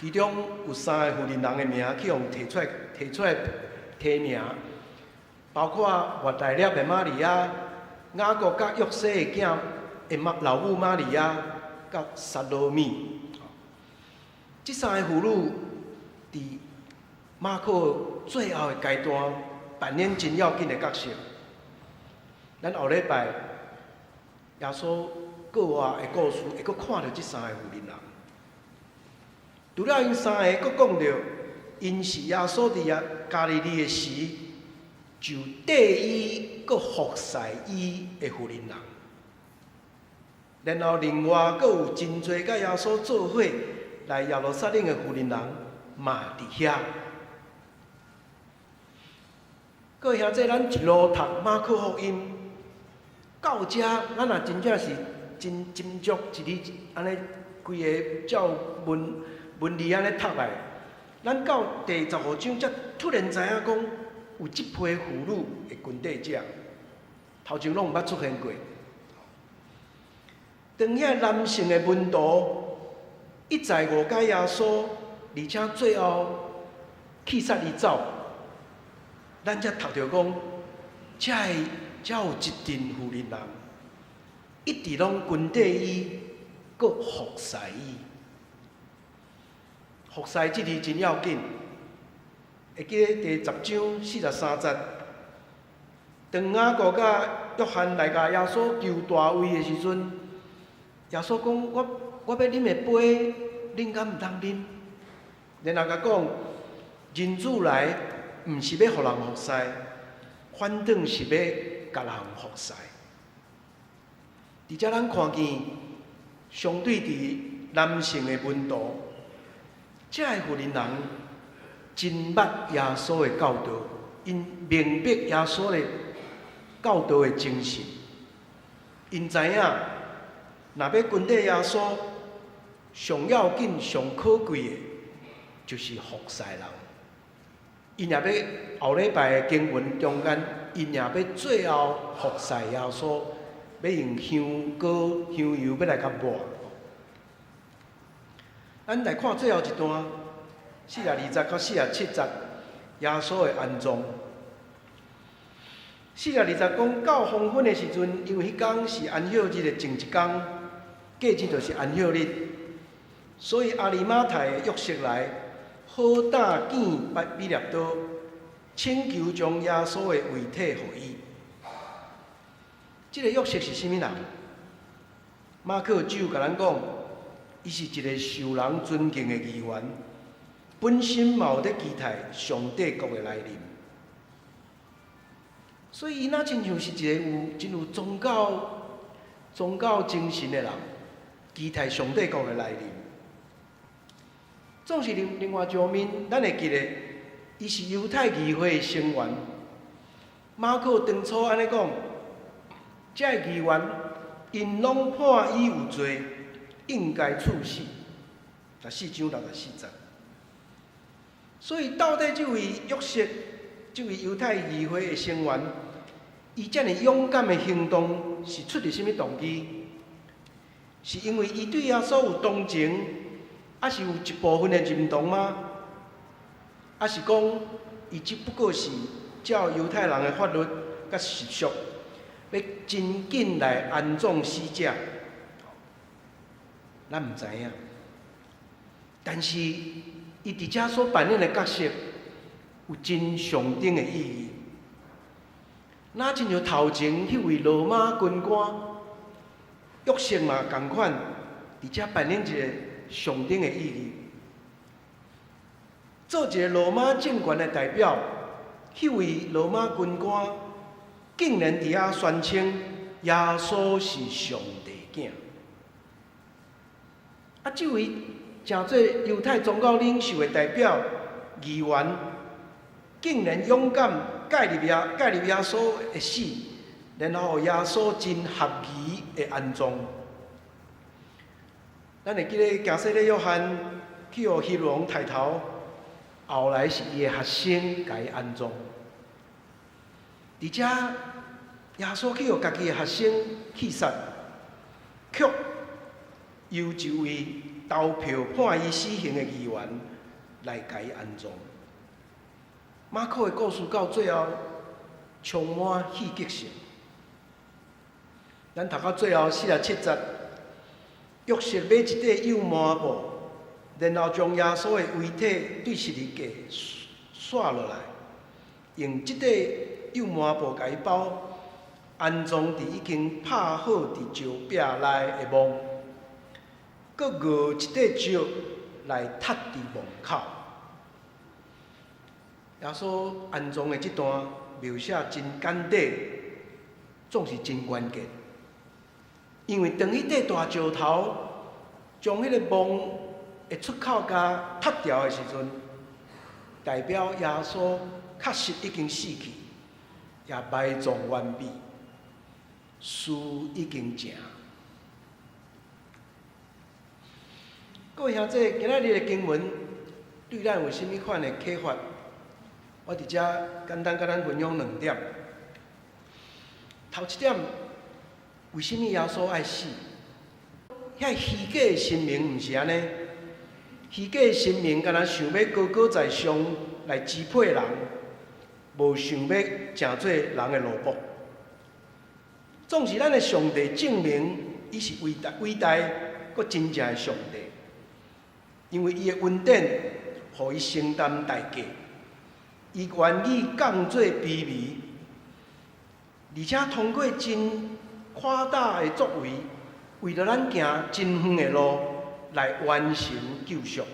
其中有三个婦人人的名去予提出來，提出來提名，包括抹大拉的瑪利亞、雅各佮約西的囝的媽老母瑪利亞，佮撒羅米。這三个婦女佇馬可最後的階段扮演真要緊的角色。咱後禮拜耶穌復活的故事，會閣看著這三个婦人人。除了𪜶三个，閣講著，𪜶是耶穌佇遐加利利的時，就綴伊閣服侍伊的婦人人。然後另外閣有真濟佮耶穌做伙來耶路撒冷的婦人嘛佇遐。各位兄弟，咱一路讀馬可福音到遮，咱若真正是真斟酌一字按呢規个照文文字按呢讀來，咱到第15章才突然知影講有這批婦女的跟綴者，頭前攏毋捌出現過。當遐男性的門徒一再誤解耶穌，而且最後棄殺伊走，咱才讀著講，遮會遮有一陣婦人人，一直攏跟綴伊，閣服侍伊。服侍這字真要緊，會記得第10章43節，當雅各佮約翰來共耶穌求大位的時陣，耶穌講：我我欲啉的杯，恁敢毋通啉？然後共講，人子來，毋是欲予人服侍，反轉是欲共人服侍。佇遮咱看見，相對佇男性的門徒，遮个婦人人真捌耶穌的教導，𪜶明白耶穌的教導的精神，𪜶知影，若欲跟綴耶穌，上要緊、上可貴的，就是服侍人。𪜶也欲後禮拜的經文中間，𪜶也欲最後服侍耶穌，欲用香膏、香油欲來共抹。咱來看最後一段，42節到47節，耶穌的安葬。42節講到黃昏的時陣，因為彼工是安息日的前一工，過日就是安息日，所以亞利馬太的約瑟來，好膽見彼拉多，請求將耶穌的遺體予伊。這个約瑟是啥物人？馬可只有共咱講，伊是一个受人尊敬的議員，本身嘛有佇期待上帝國的來臨，所以伊若親像是一个有真有宗教宗教精神的人，期待上帝國的來臨。總是另另外一方面，咱會記得，伊是猶太議會的成員。馬可當初按呢講，這个議員𪜶攏判伊有罪，應該處死。14章64節。所以到底這位約瑟，這位猶太議會的成員，伊遮爾勇敢的行動是出自啥物動機？是因為伊對耶穌有同情，抑是有一部分的認同嗎？抑是講伊只不過是照猶太人的法律佮習俗，欲真緊來安葬死者？咱毋知影。但是伊佇遮所扮演的角色有真上等的意義。若親像頭前彼位羅馬軍官約瑟嘛仝款，佇遮扮演一个上等的意義。做一个羅馬政權的代表，彼位羅馬軍官竟然佇遐宣稱耶穌是上帝囝。啊，這位成做猶太宗教領袖的代表議員，竟然勇敢介入耶穌的死，然後予耶穌真合宜的安葬。咱會記得行洗禮約翰去予希律王刣頭，後來是伊的學生共伊安葬。佇遮耶穌去予家己的學生棄殺，卻由一位投票判伊死刑的議員來共伊安葬。馬可的故事到最後充滿戲劇性。咱讀到最後47節，約瑟買一塊幼麻布，然後將耶穌的遺體對十字架紲落來，用這塊幼麻布共伊包，安葬佇已經拍好佇石壁內的墓，閣凿一塊石來貼佇墓口。耶穌安葬的這段描寫真簡短，總是真關鍵。因為當彼塊大石頭將彼個墓的出口共踢掉的時陣，代表耶穌確實已經死去，也埋葬完畢，事已經成。各位兄弟，今仔日的經文對咱有啥物款的啟發？我佇遮簡單佮咱分享兩點。頭一點，為啥物耶穌愛死？遐虛假的神明毋是按呢，虛假的神明敢若想欲高高在上來支配人，無想欲成做人的奴僕。總是咱的上帝證明，伊是偉大、偉大閣真正的上帝，因為伊的恩典，予伊承擔代價，伊願意降做卑微，而且通過真闊大的作為，為著咱行真遠的路來完成救贖。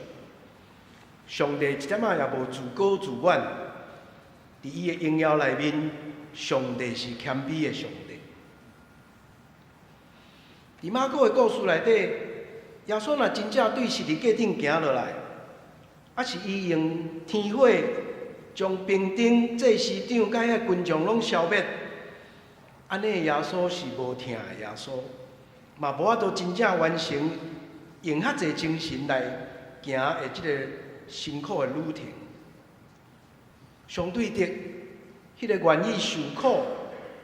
上帝一點仔也無自高自滿，佇伊的榮耀內面，上帝是謙卑的上帝。佇馬可的故事內底，耶穌若真正對十字架頂行落來，抑是伊用天火將兵丁、祭司長佮遐群眾攏消滅，按呢耶穌是無疼的耶穌，嘛無法度真正完成用遐濟精神來行的這个辛苦的旅程。相對的，彼个願意受苦、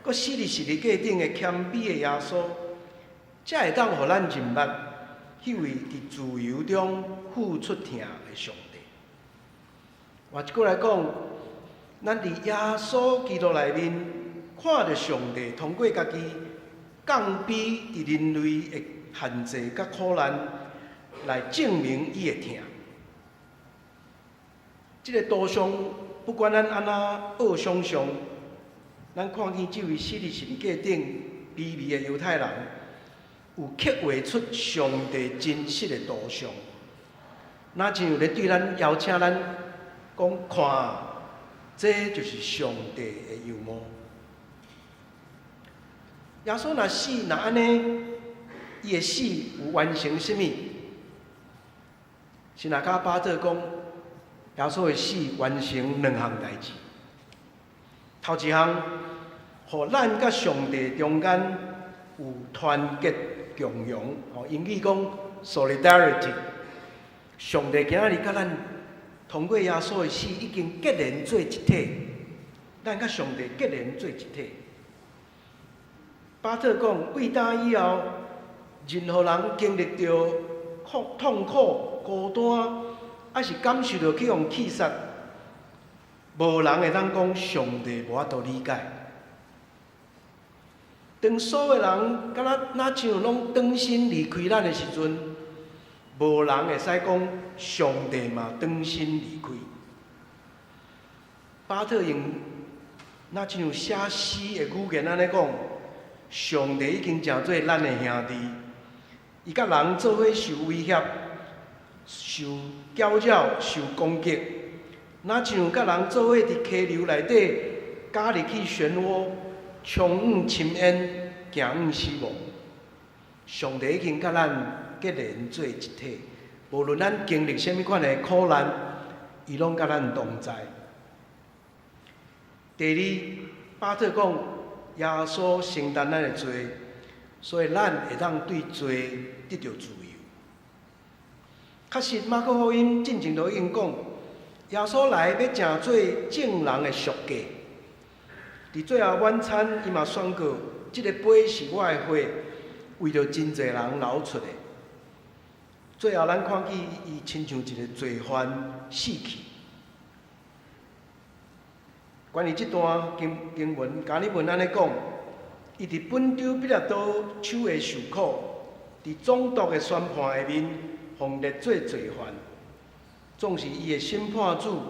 閣死佇十字架頂的謙卑的耶穌，才會當予咱認捌彼位佇自由中付出疼的上帝。換一句來講，咱佇耶穌基督內面看著上帝通過家己降卑佇人類的限制佮苦難，來證明伊的疼。這个圖像，不管咱按怎學想像，咱看見這位死佇十字架頂卑微的猶太人，有刻畫出上帝真實的圖像，若親像咧對咱邀請咱講看，這就是上帝的樣貌。耶穌若死若按呢，伊的死有完成啥物？聖雅各巴特講，耶穌的死完成兩項代誌。頭一項，予咱佮上帝中間有團結共融，吼，英語講 solidarity。上帝今仔日佮咱通過耶穌的死，已經結連做一體，咱佮上帝結連做一體。巴特講，對今以後，任何人經歷著苦痛苦、孤單，抑是感受著去予棄殺，無人會當講上帝無法度理解。當所有人敢若若像攏轉身離開咱的時陣，無人會使講上帝嘛轉身離開。巴特用若親像寫詩的語言按呢講，上帝已經成做咱的兄弟，伊佮人做伙受威脅、受攪擾、受攻擊，若像佮人做伙佇溪流內底加入去漩渦，衝向深淵，行向死亡。上帝已經佮咱結連做一體，無論咱經歷啥物款的苦難，伊攏佮咱同在。第二，巴特講，耶穌承擔咱的罪，所以咱會當對罪得著自由。確實，馬可福音進前就已經講，耶穌來欲成做眾人的贖價。佇最後晚餐，伊嘛宣告：這个杯是我的血，為著真濟人流出的。最後，咱看見伊親像一个罪犯死去。關於這段經經文，加爾文按呢講，伊佇本丟彼拉多手下受苦，佇總督的宣判下面，予列做罪犯。總是伊的審判主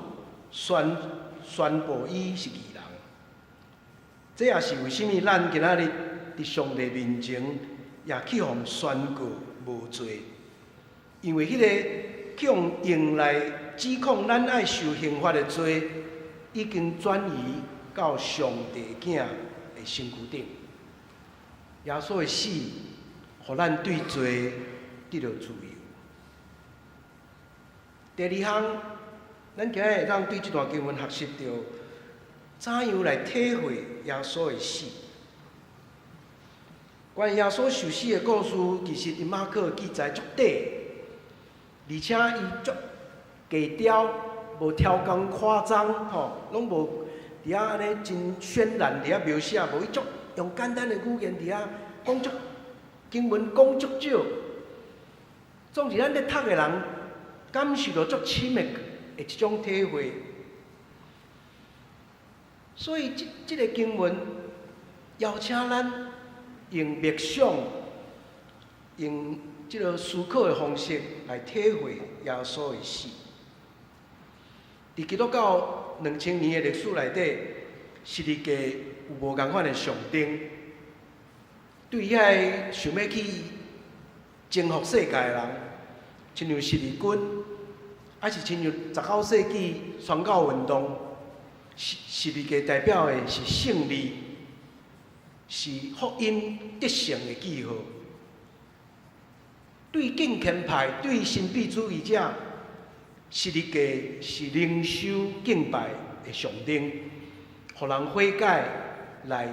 宣宣布伊是義人。這也是為啥物咱今仔日佇上帝面前也去予宣告無罪，因為彼个去予用來指控咱愛受刑罰的罪，已經轉移到上帝囝的身軀頂。耶穌的死予咱對罪得著自由。第二項，咱今日會當對這段經文學習著，怎樣來體會耶穌的死。關於耶穌受死的故事，其實佇馬可記載足短，而且伊足低調，無超工誇張，吼，攏無佇遐按呢真渲染佇遐描寫，無伊足用簡單的語言佇遐講足經文講足少，總是咱咧讀的人感受著足深的的一種體會。所以這這个經文邀請咱用默想、用這个思考的方式來體會耶穌的死。佇基督教2000年的歷史內底，十字架有無仝款的象徵。對遐个想欲去征服世界的人，親像十字軍，抑是親像19世紀宣教運動，十字架代表的是勝利，是福音得勝的記號。對敬虔派、對神秘主義者，十字架是靈修敬拜的象徵，予人悔改來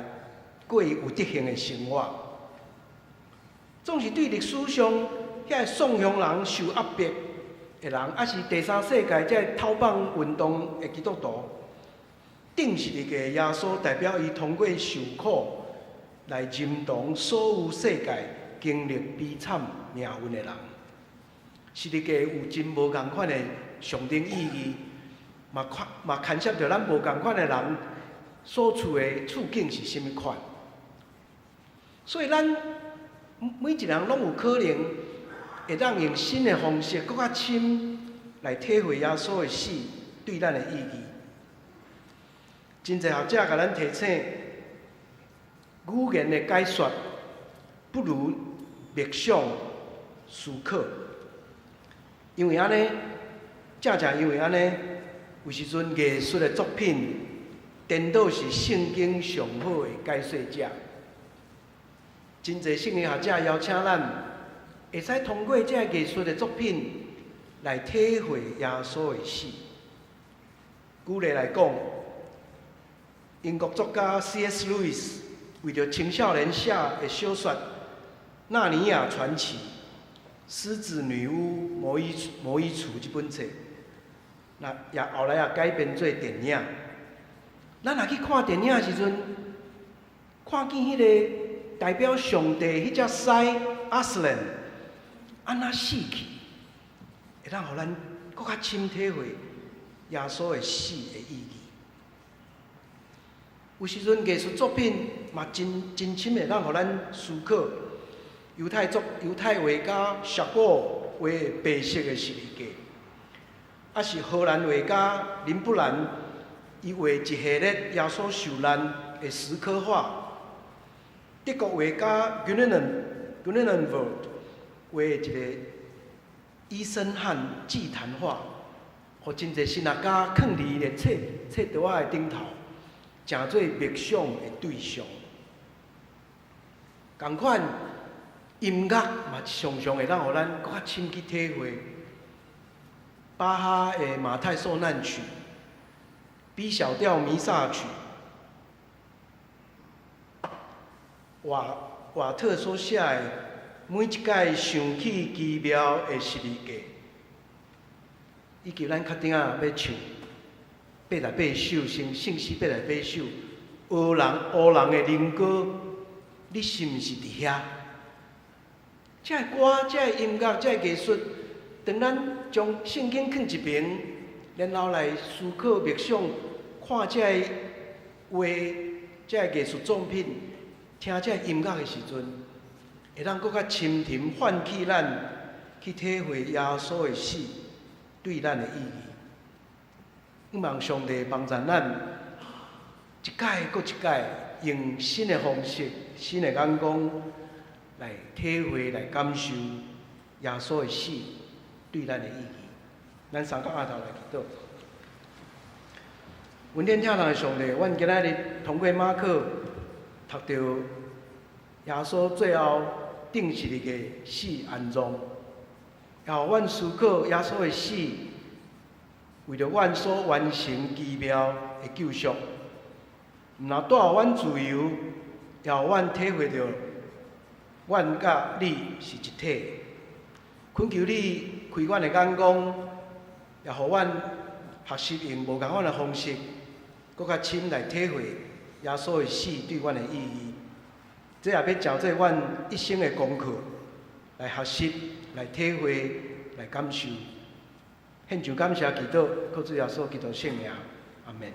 過有德行的生活。總是對歷史上遐个宋鄉人受壓迫的人，抑是第三世界這个討放運動的基督徒，釘十字架耶穌代表伊通過受苦來認同所有世界經歷悲慘命運的人。十字架有真無仝款的象徵意義，嘛嘛牽涉著咱無仝款的人所處的處境是啥物款。所以咱每一個人攏有可能會當用新的方式，閣較深來體會耶穌的死對咱的意義。真濟學者共咱提醒，語言的解說不如默想思考，因為按呢，正正因為按呢，有時陣藝術的作品，顛倒是聖經上好的解說者。真濟聖經學者邀請咱，會使通過這个藝術的作品來體會耶穌的死。舉例來講，英國作家 C.S. Lewis 為著青少年寫的小說《納尼亞傳奇》、《獅子女巫魔衣魔衣櫥》這本冊，那也後來也改編做電影。咱若去看電影的時陣，看見彼个代表上帝彼隻獅阿斯蘭按怎死去，會當予咱閣較深體會耶穌的死的意義。有時陣藝術作品嘛真真深會當予咱思考。猶太畫家夏果畫的白色的十字架，抑是荷蘭畫家林布蘭伊畫一系列耶穌受難的石刻畫。德國畫家 Grünewald 畫的一个醫生和祭壇畫，予真濟神學家囥佇伊的冊冊桌仔的頂頭，成做默想的對象。仝款音樂嘛，常常會當予咱閣較深去體會。巴哈的《馬太受難曲》、B 小調彌撒曲、瓦特所寫的每一擺想起奇妙的十字架，以及咱較頂仔欲唱88首聖詩88首，黑人的靈歌，你是毋是佇遐？這个歌、這个音樂、這个藝術，當咱將聖經囥一爿，然後來思考默想，看這个畫、這个藝術作品，聽這個音樂的時陣，會當閣較深沉喚起咱去體會耶穌的死對咱的意義。向望上帝幫助咱，一擺閣一擺，用新的方式、新的眼光來體會、來感受耶穌的死對咱的意義。咱三個阿頭來祈禱。恩典疼咱的上帝，阮今仔日通過馬可讀著耶穌最後釘釘十字架死安葬，也予阮思考耶穌的死，為著阮所完成奇妙的救贖，毋但帶予阮自由，也予阮體會著，阮佮你是一體。懇求你開阮的眼光，也予阮學習用無仝款的方式，閣較深來體會耶穌的死對阮的意義。這也欲成做阮一生的功課，來學習、來體會、來感受。獻上感謝祈禱，靠主耶穌基督聖名，阿門。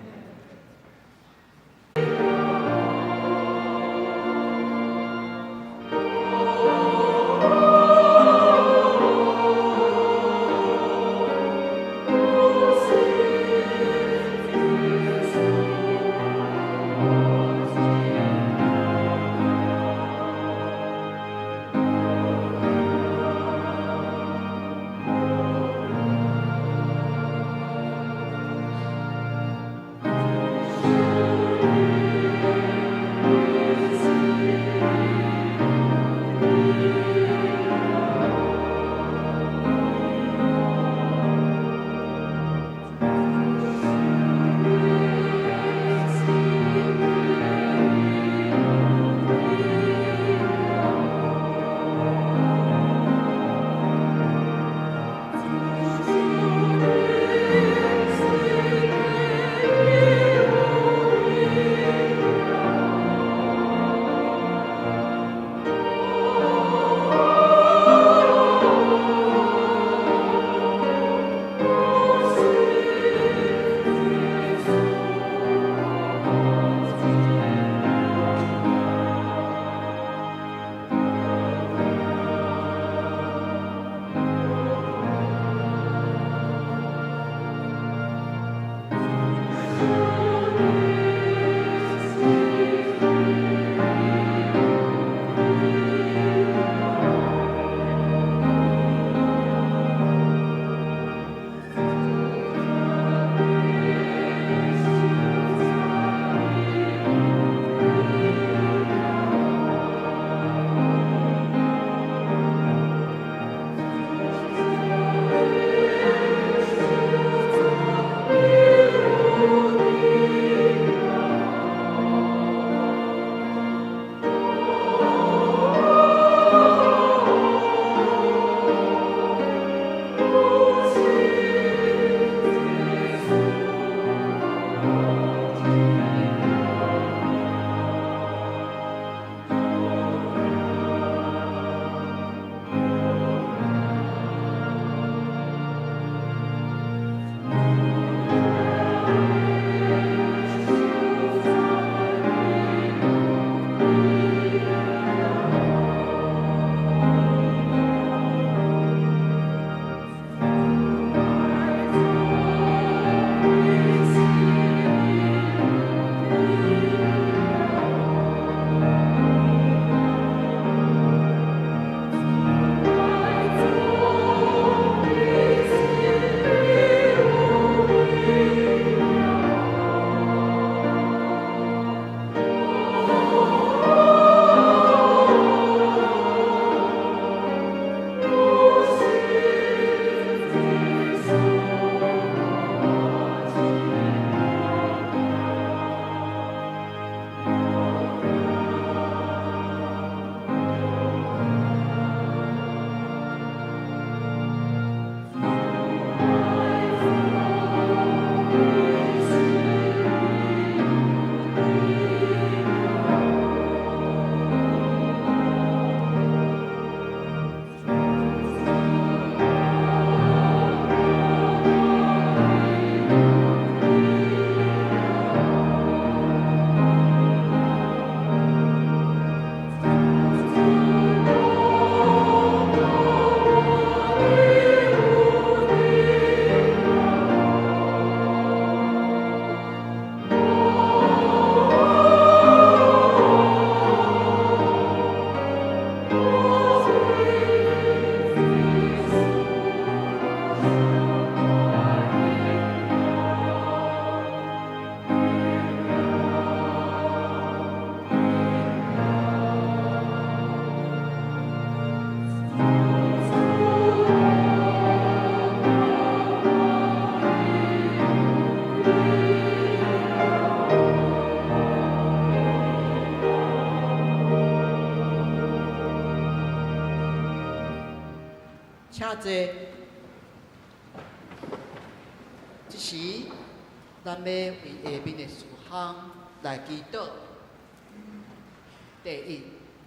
坐。這時，咱欲為下面的事項來祈禱。第一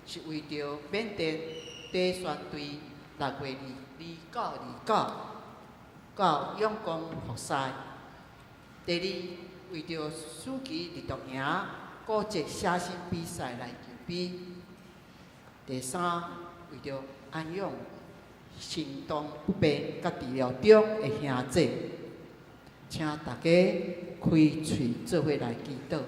是為著緬甸短宣隊6月2、29、29到仰光服侍。第二，為著暑期兒童營國際寫信比賽來籌備。第三，為著安養行動不便佮治療中的兄姐，請大家開喙做伙來祈禱。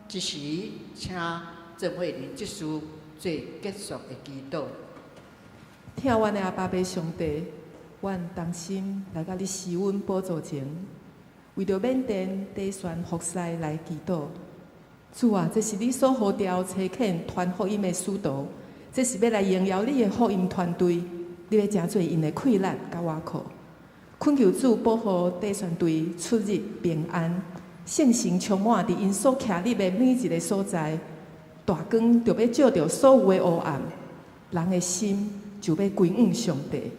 這時，請鄭慧玲執事做結束的祈禱。疼阮的阿爸父上帝，阮同心來到你施恩寶座前，為著緬甸短宣服侍來祈禱。主啊，這是你所呼召差遣傳福音的使徒，這是欲來榮耀你的福音團隊，你欲成做𪜶的氣力佮倚靠。懇求主保護短宣隊出入平安。聖神充滿佇𪜶所徛入的每一个所在，大光就欲照著所有的黑暗，人的心就欲歸向上帝。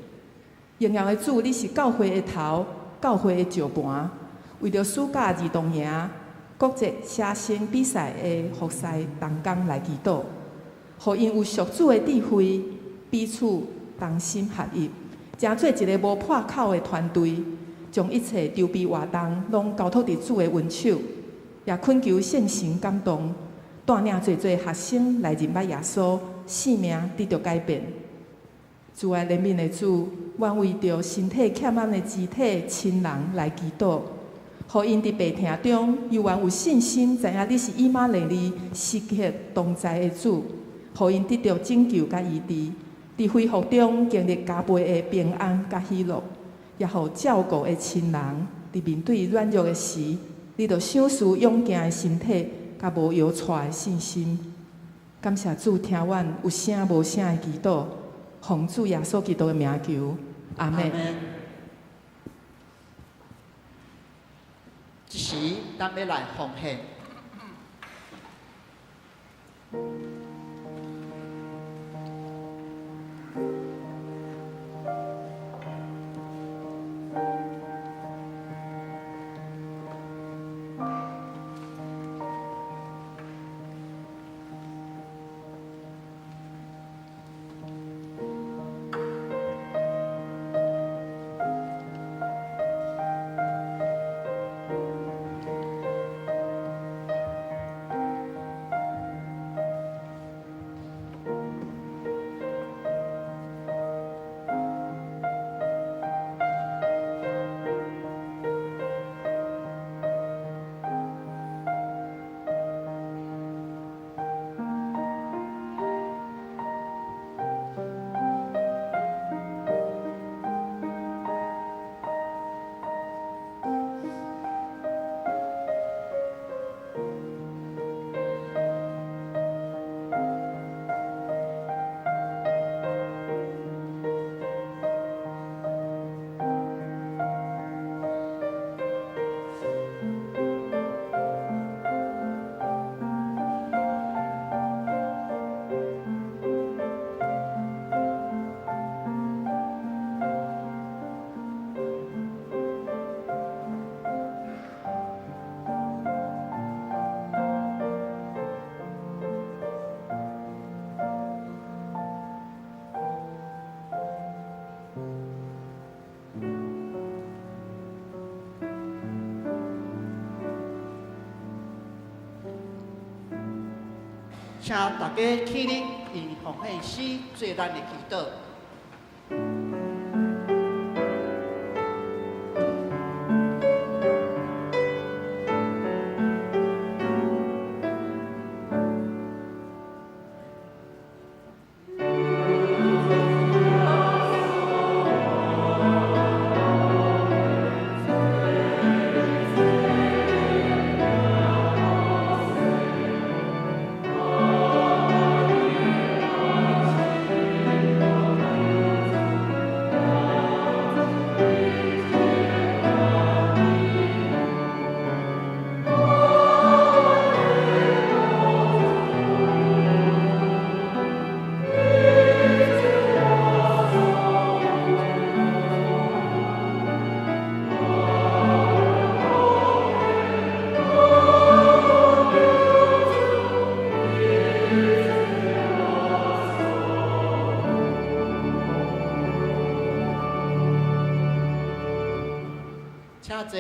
榮耀的主，你是教會的頭，教會的石盤，為著暑假兒童營、國際寫生比賽的服侍同工來祈禱，予𪜶有屬主的智慧，彼此同心合一，成做一个無破口的團隊。將一切籌備活動攏交託佇主的恩手，也懇求聖神感動，帶領濟濟學生來認捌耶穌，性命得著改變。慈愛憐憫的主，阮為著身體欠安的肢體親人來祈禱，予𪜶佇病痛中猶原有信心，知影你是以馬內利時刻同在的主，予𪜶得著拯救佮醫治，佇恢復中經歷加倍的平安佮喜樂。也予照顧的親人，佇面對軟弱的時，你著賞賜勇健的身體，佮無搖掣的信心。感謝主聽阮有聲無聲的祈禱，奉主耶穌基督的名求，阿們。這時，咱欲來奉獻。請大家起立，用奉獻詩做咱的祈禱。請坐。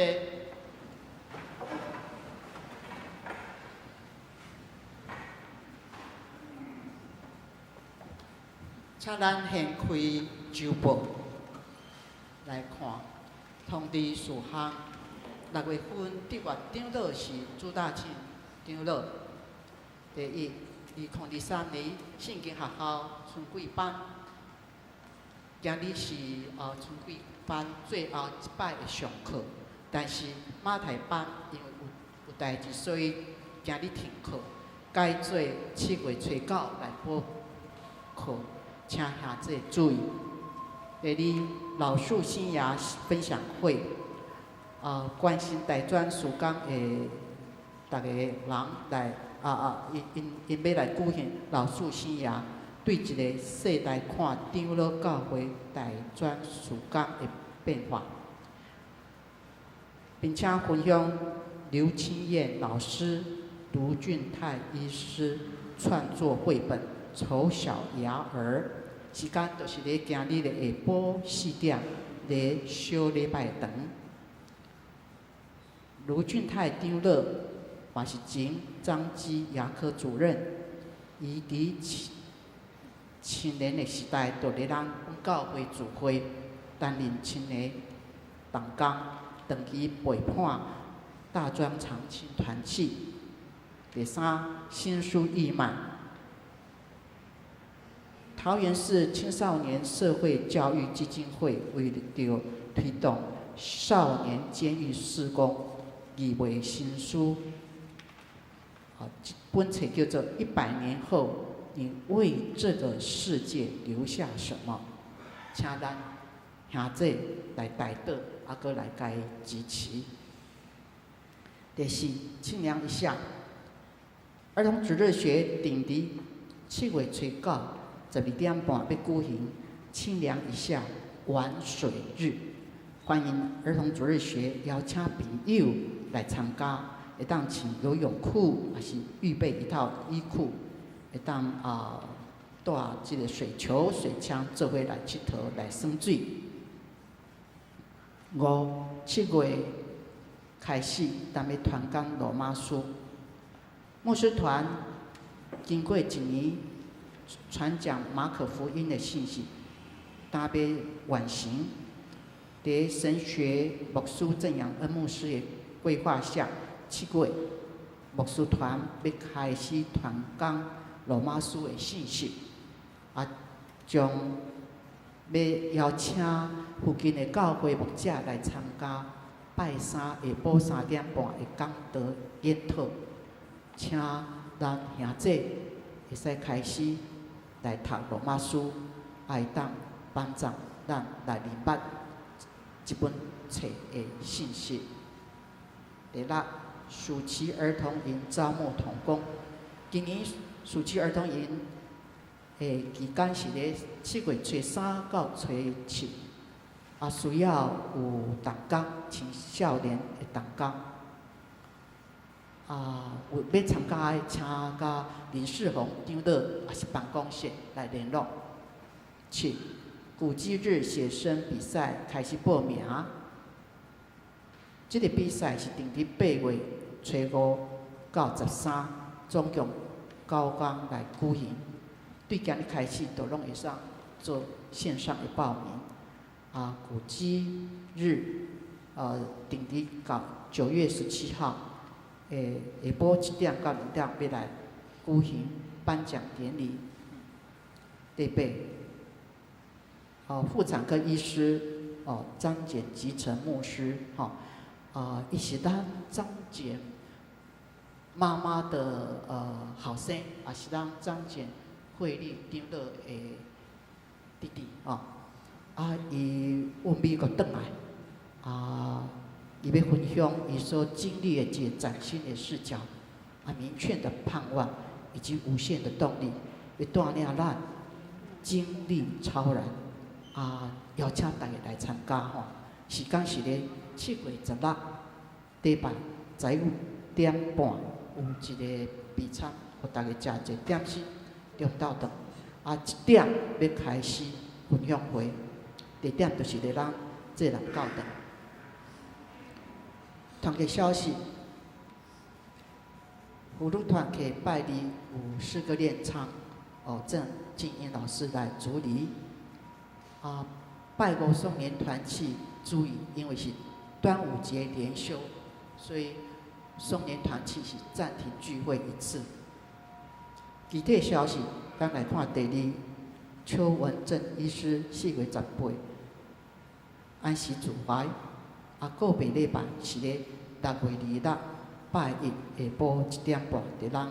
請咱掀開週報來看通知事項。六月份德月長老是朱大慶長老。第一，2023年聖經學校春季班，今日是春季班最後一擺的上課，但是馬太班因為有代誌，所以今日停課，改做7月初9來補課，請兄弟注意。第二，老樹新芽分享會，關心大專事工的逐个人來，𪜶欲來舉行老樹新芽，對一个世代看長老教會大專事工的變化，並且分享劉清彥老師、盧俊泰醫師創作繪本《醜小鴨兒》，時間就是咧今日的下晡4點，咧小禮拜堂。盧俊泰長老嘛是前彰基牙科主任，伊佇青年的時代就佇咱教會聚會，擔任青年同工，長期陪伴大專長青團契。第三，新書義賣。桃園市青少年社會教育基金會為著推動少年監獄事工，義賣新書。這本冊叫做《100年後，你為這個世界留下什麼》？請咱兄弟來代禱，閣來共支持。第四，清涼一下，兒童主日學定佇7月初9 12點半欲舉行清涼一下玩水日，歡迎兒童主日學邀請朋友來參加，會當穿游泳褲，抑是預備一套衣褲，會當帶這个水球、水槍做伙來𨑨迌來耍水。五、7月開始，咱欲傳講羅馬書。牧師團經過一年傳講馬可福音的信息，今欲完成。佇神學牧師鄭陽恩牧師的規劃下，7月牧師團欲開始傳講羅馬書的信息，將欲邀請附近的教會牧者來參加拜三下晡3點半的講道研討，請咱兄弟會使開始來讀羅馬書，會當幫助咱來明白這本冊的信息。第六，暑期兒童營招募同工。今年暑期兒童營的期間是咧7月初3到初7，需要有同工，青少年的同工。有欲參加的，請佮林世宏長老抑是辦公室來聯絡。七，古蹟日寫生比賽開始報名。這个比賽是定佇8月初5到13，總共九工來舉行。對今日開始，都攏會使做線上的報名。啊，古蹟日，定佇到9月17號，下晡1點到2點欲來舉行頒獎典禮。第八，婦產科醫師，張簡吉成牧師，吼，啊，伊是咱張簡媽媽的後生，也是咱張簡慧麗長老的弟弟，吼。啊，伊往美國轉來，啊，伊欲分享伊所經歷的一個嶄新的視角，啊，明確的盼望以及無限的動力，欲帶領咱經歷超然，啊，邀請大家來參加吼。時間是咧7月16，禮拜15點半有一個備餐，予大家食一個點心，中晝頓。啊，1點欲開始分享會。地點就是佇咱濟南教堂。團契消息，福祿團契拜二有詩歌練唱，鄭靜英老師來主禮。啊，拜五少年團契注意，因為是端午節連休，所以少年團契是暫停聚會一次。具體消息，咱來看第二，邱文正醫師4月18。安息主懷，啊，告別禮拜是咧6月26拜一下晡1點半，佇咱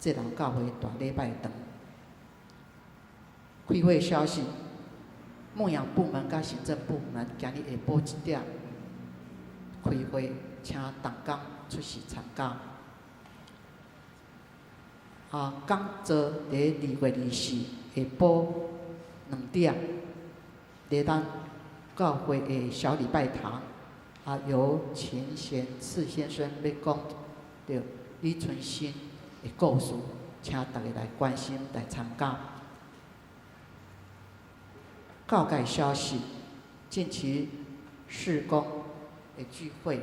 濟南教會大禮拜堂。開會消息，牧養部門佮行政部門今日下晡1點開會，請同工出席參加。啊，講座佇2月24下晡2點，佇咱教會的小禮拜堂，啊，由秦賢賜先生欲講著李春新的故事，請大家來關心來參加。教界消息，近期事工的聚會，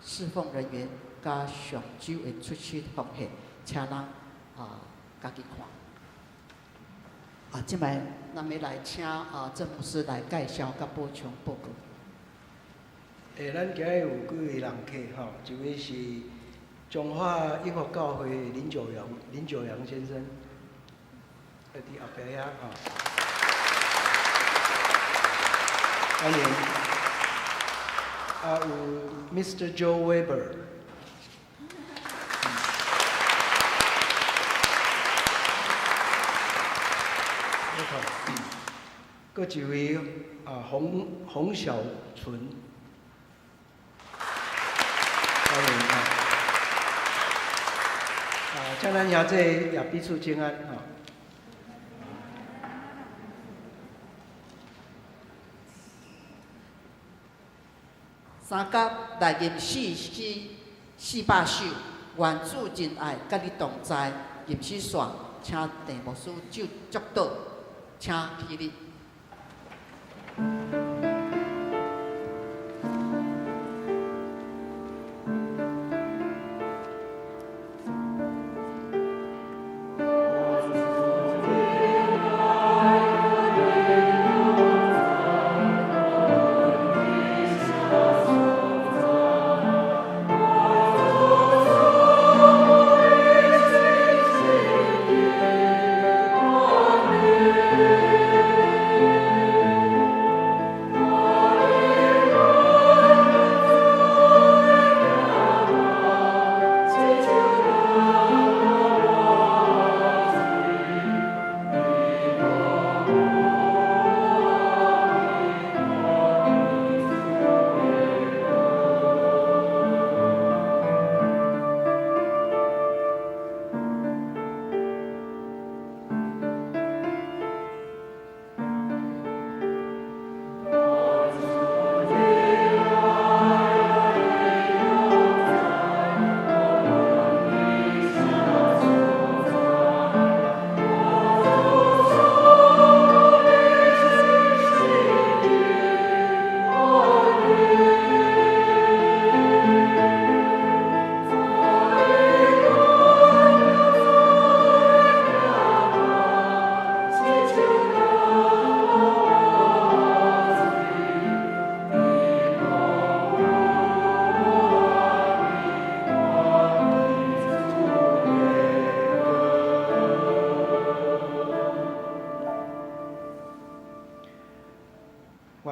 侍奉人員佮上週的出席奉獻，請咱啊家己看。啊，這擺咱欲來請啊鄭牧師來介紹佮補充報告。咱今日有幾位人客吼，一位是彰化永福教會林九陽，林九陽先生，佇後壁遐吼。歡迎。啊，有 Mr. Joe Weber。閣一位啊，洪洪小純，歡迎啊！啊，請咱兄弟也彼此請安吼。三甲來吟四詩400首，願主真愛佮你同在。吟詩煞，請鄭牧師就祝禱，請起立。 Amen.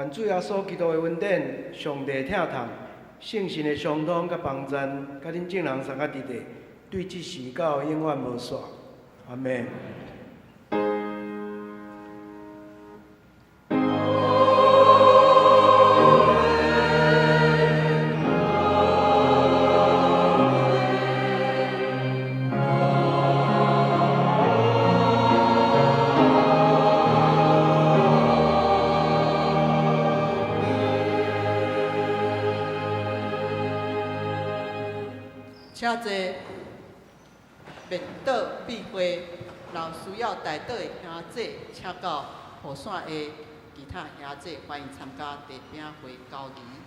願主耶穌基督的恩典、上帝疼痛、聖神的相通佮幫贊，佮恁眾人三個佇咧，對這時到永遠無煞。阿們。請坐，面禱必會，若有需要代禱的兄姊，請到雨傘下其他兄姊歡迎參加地餅會交誼。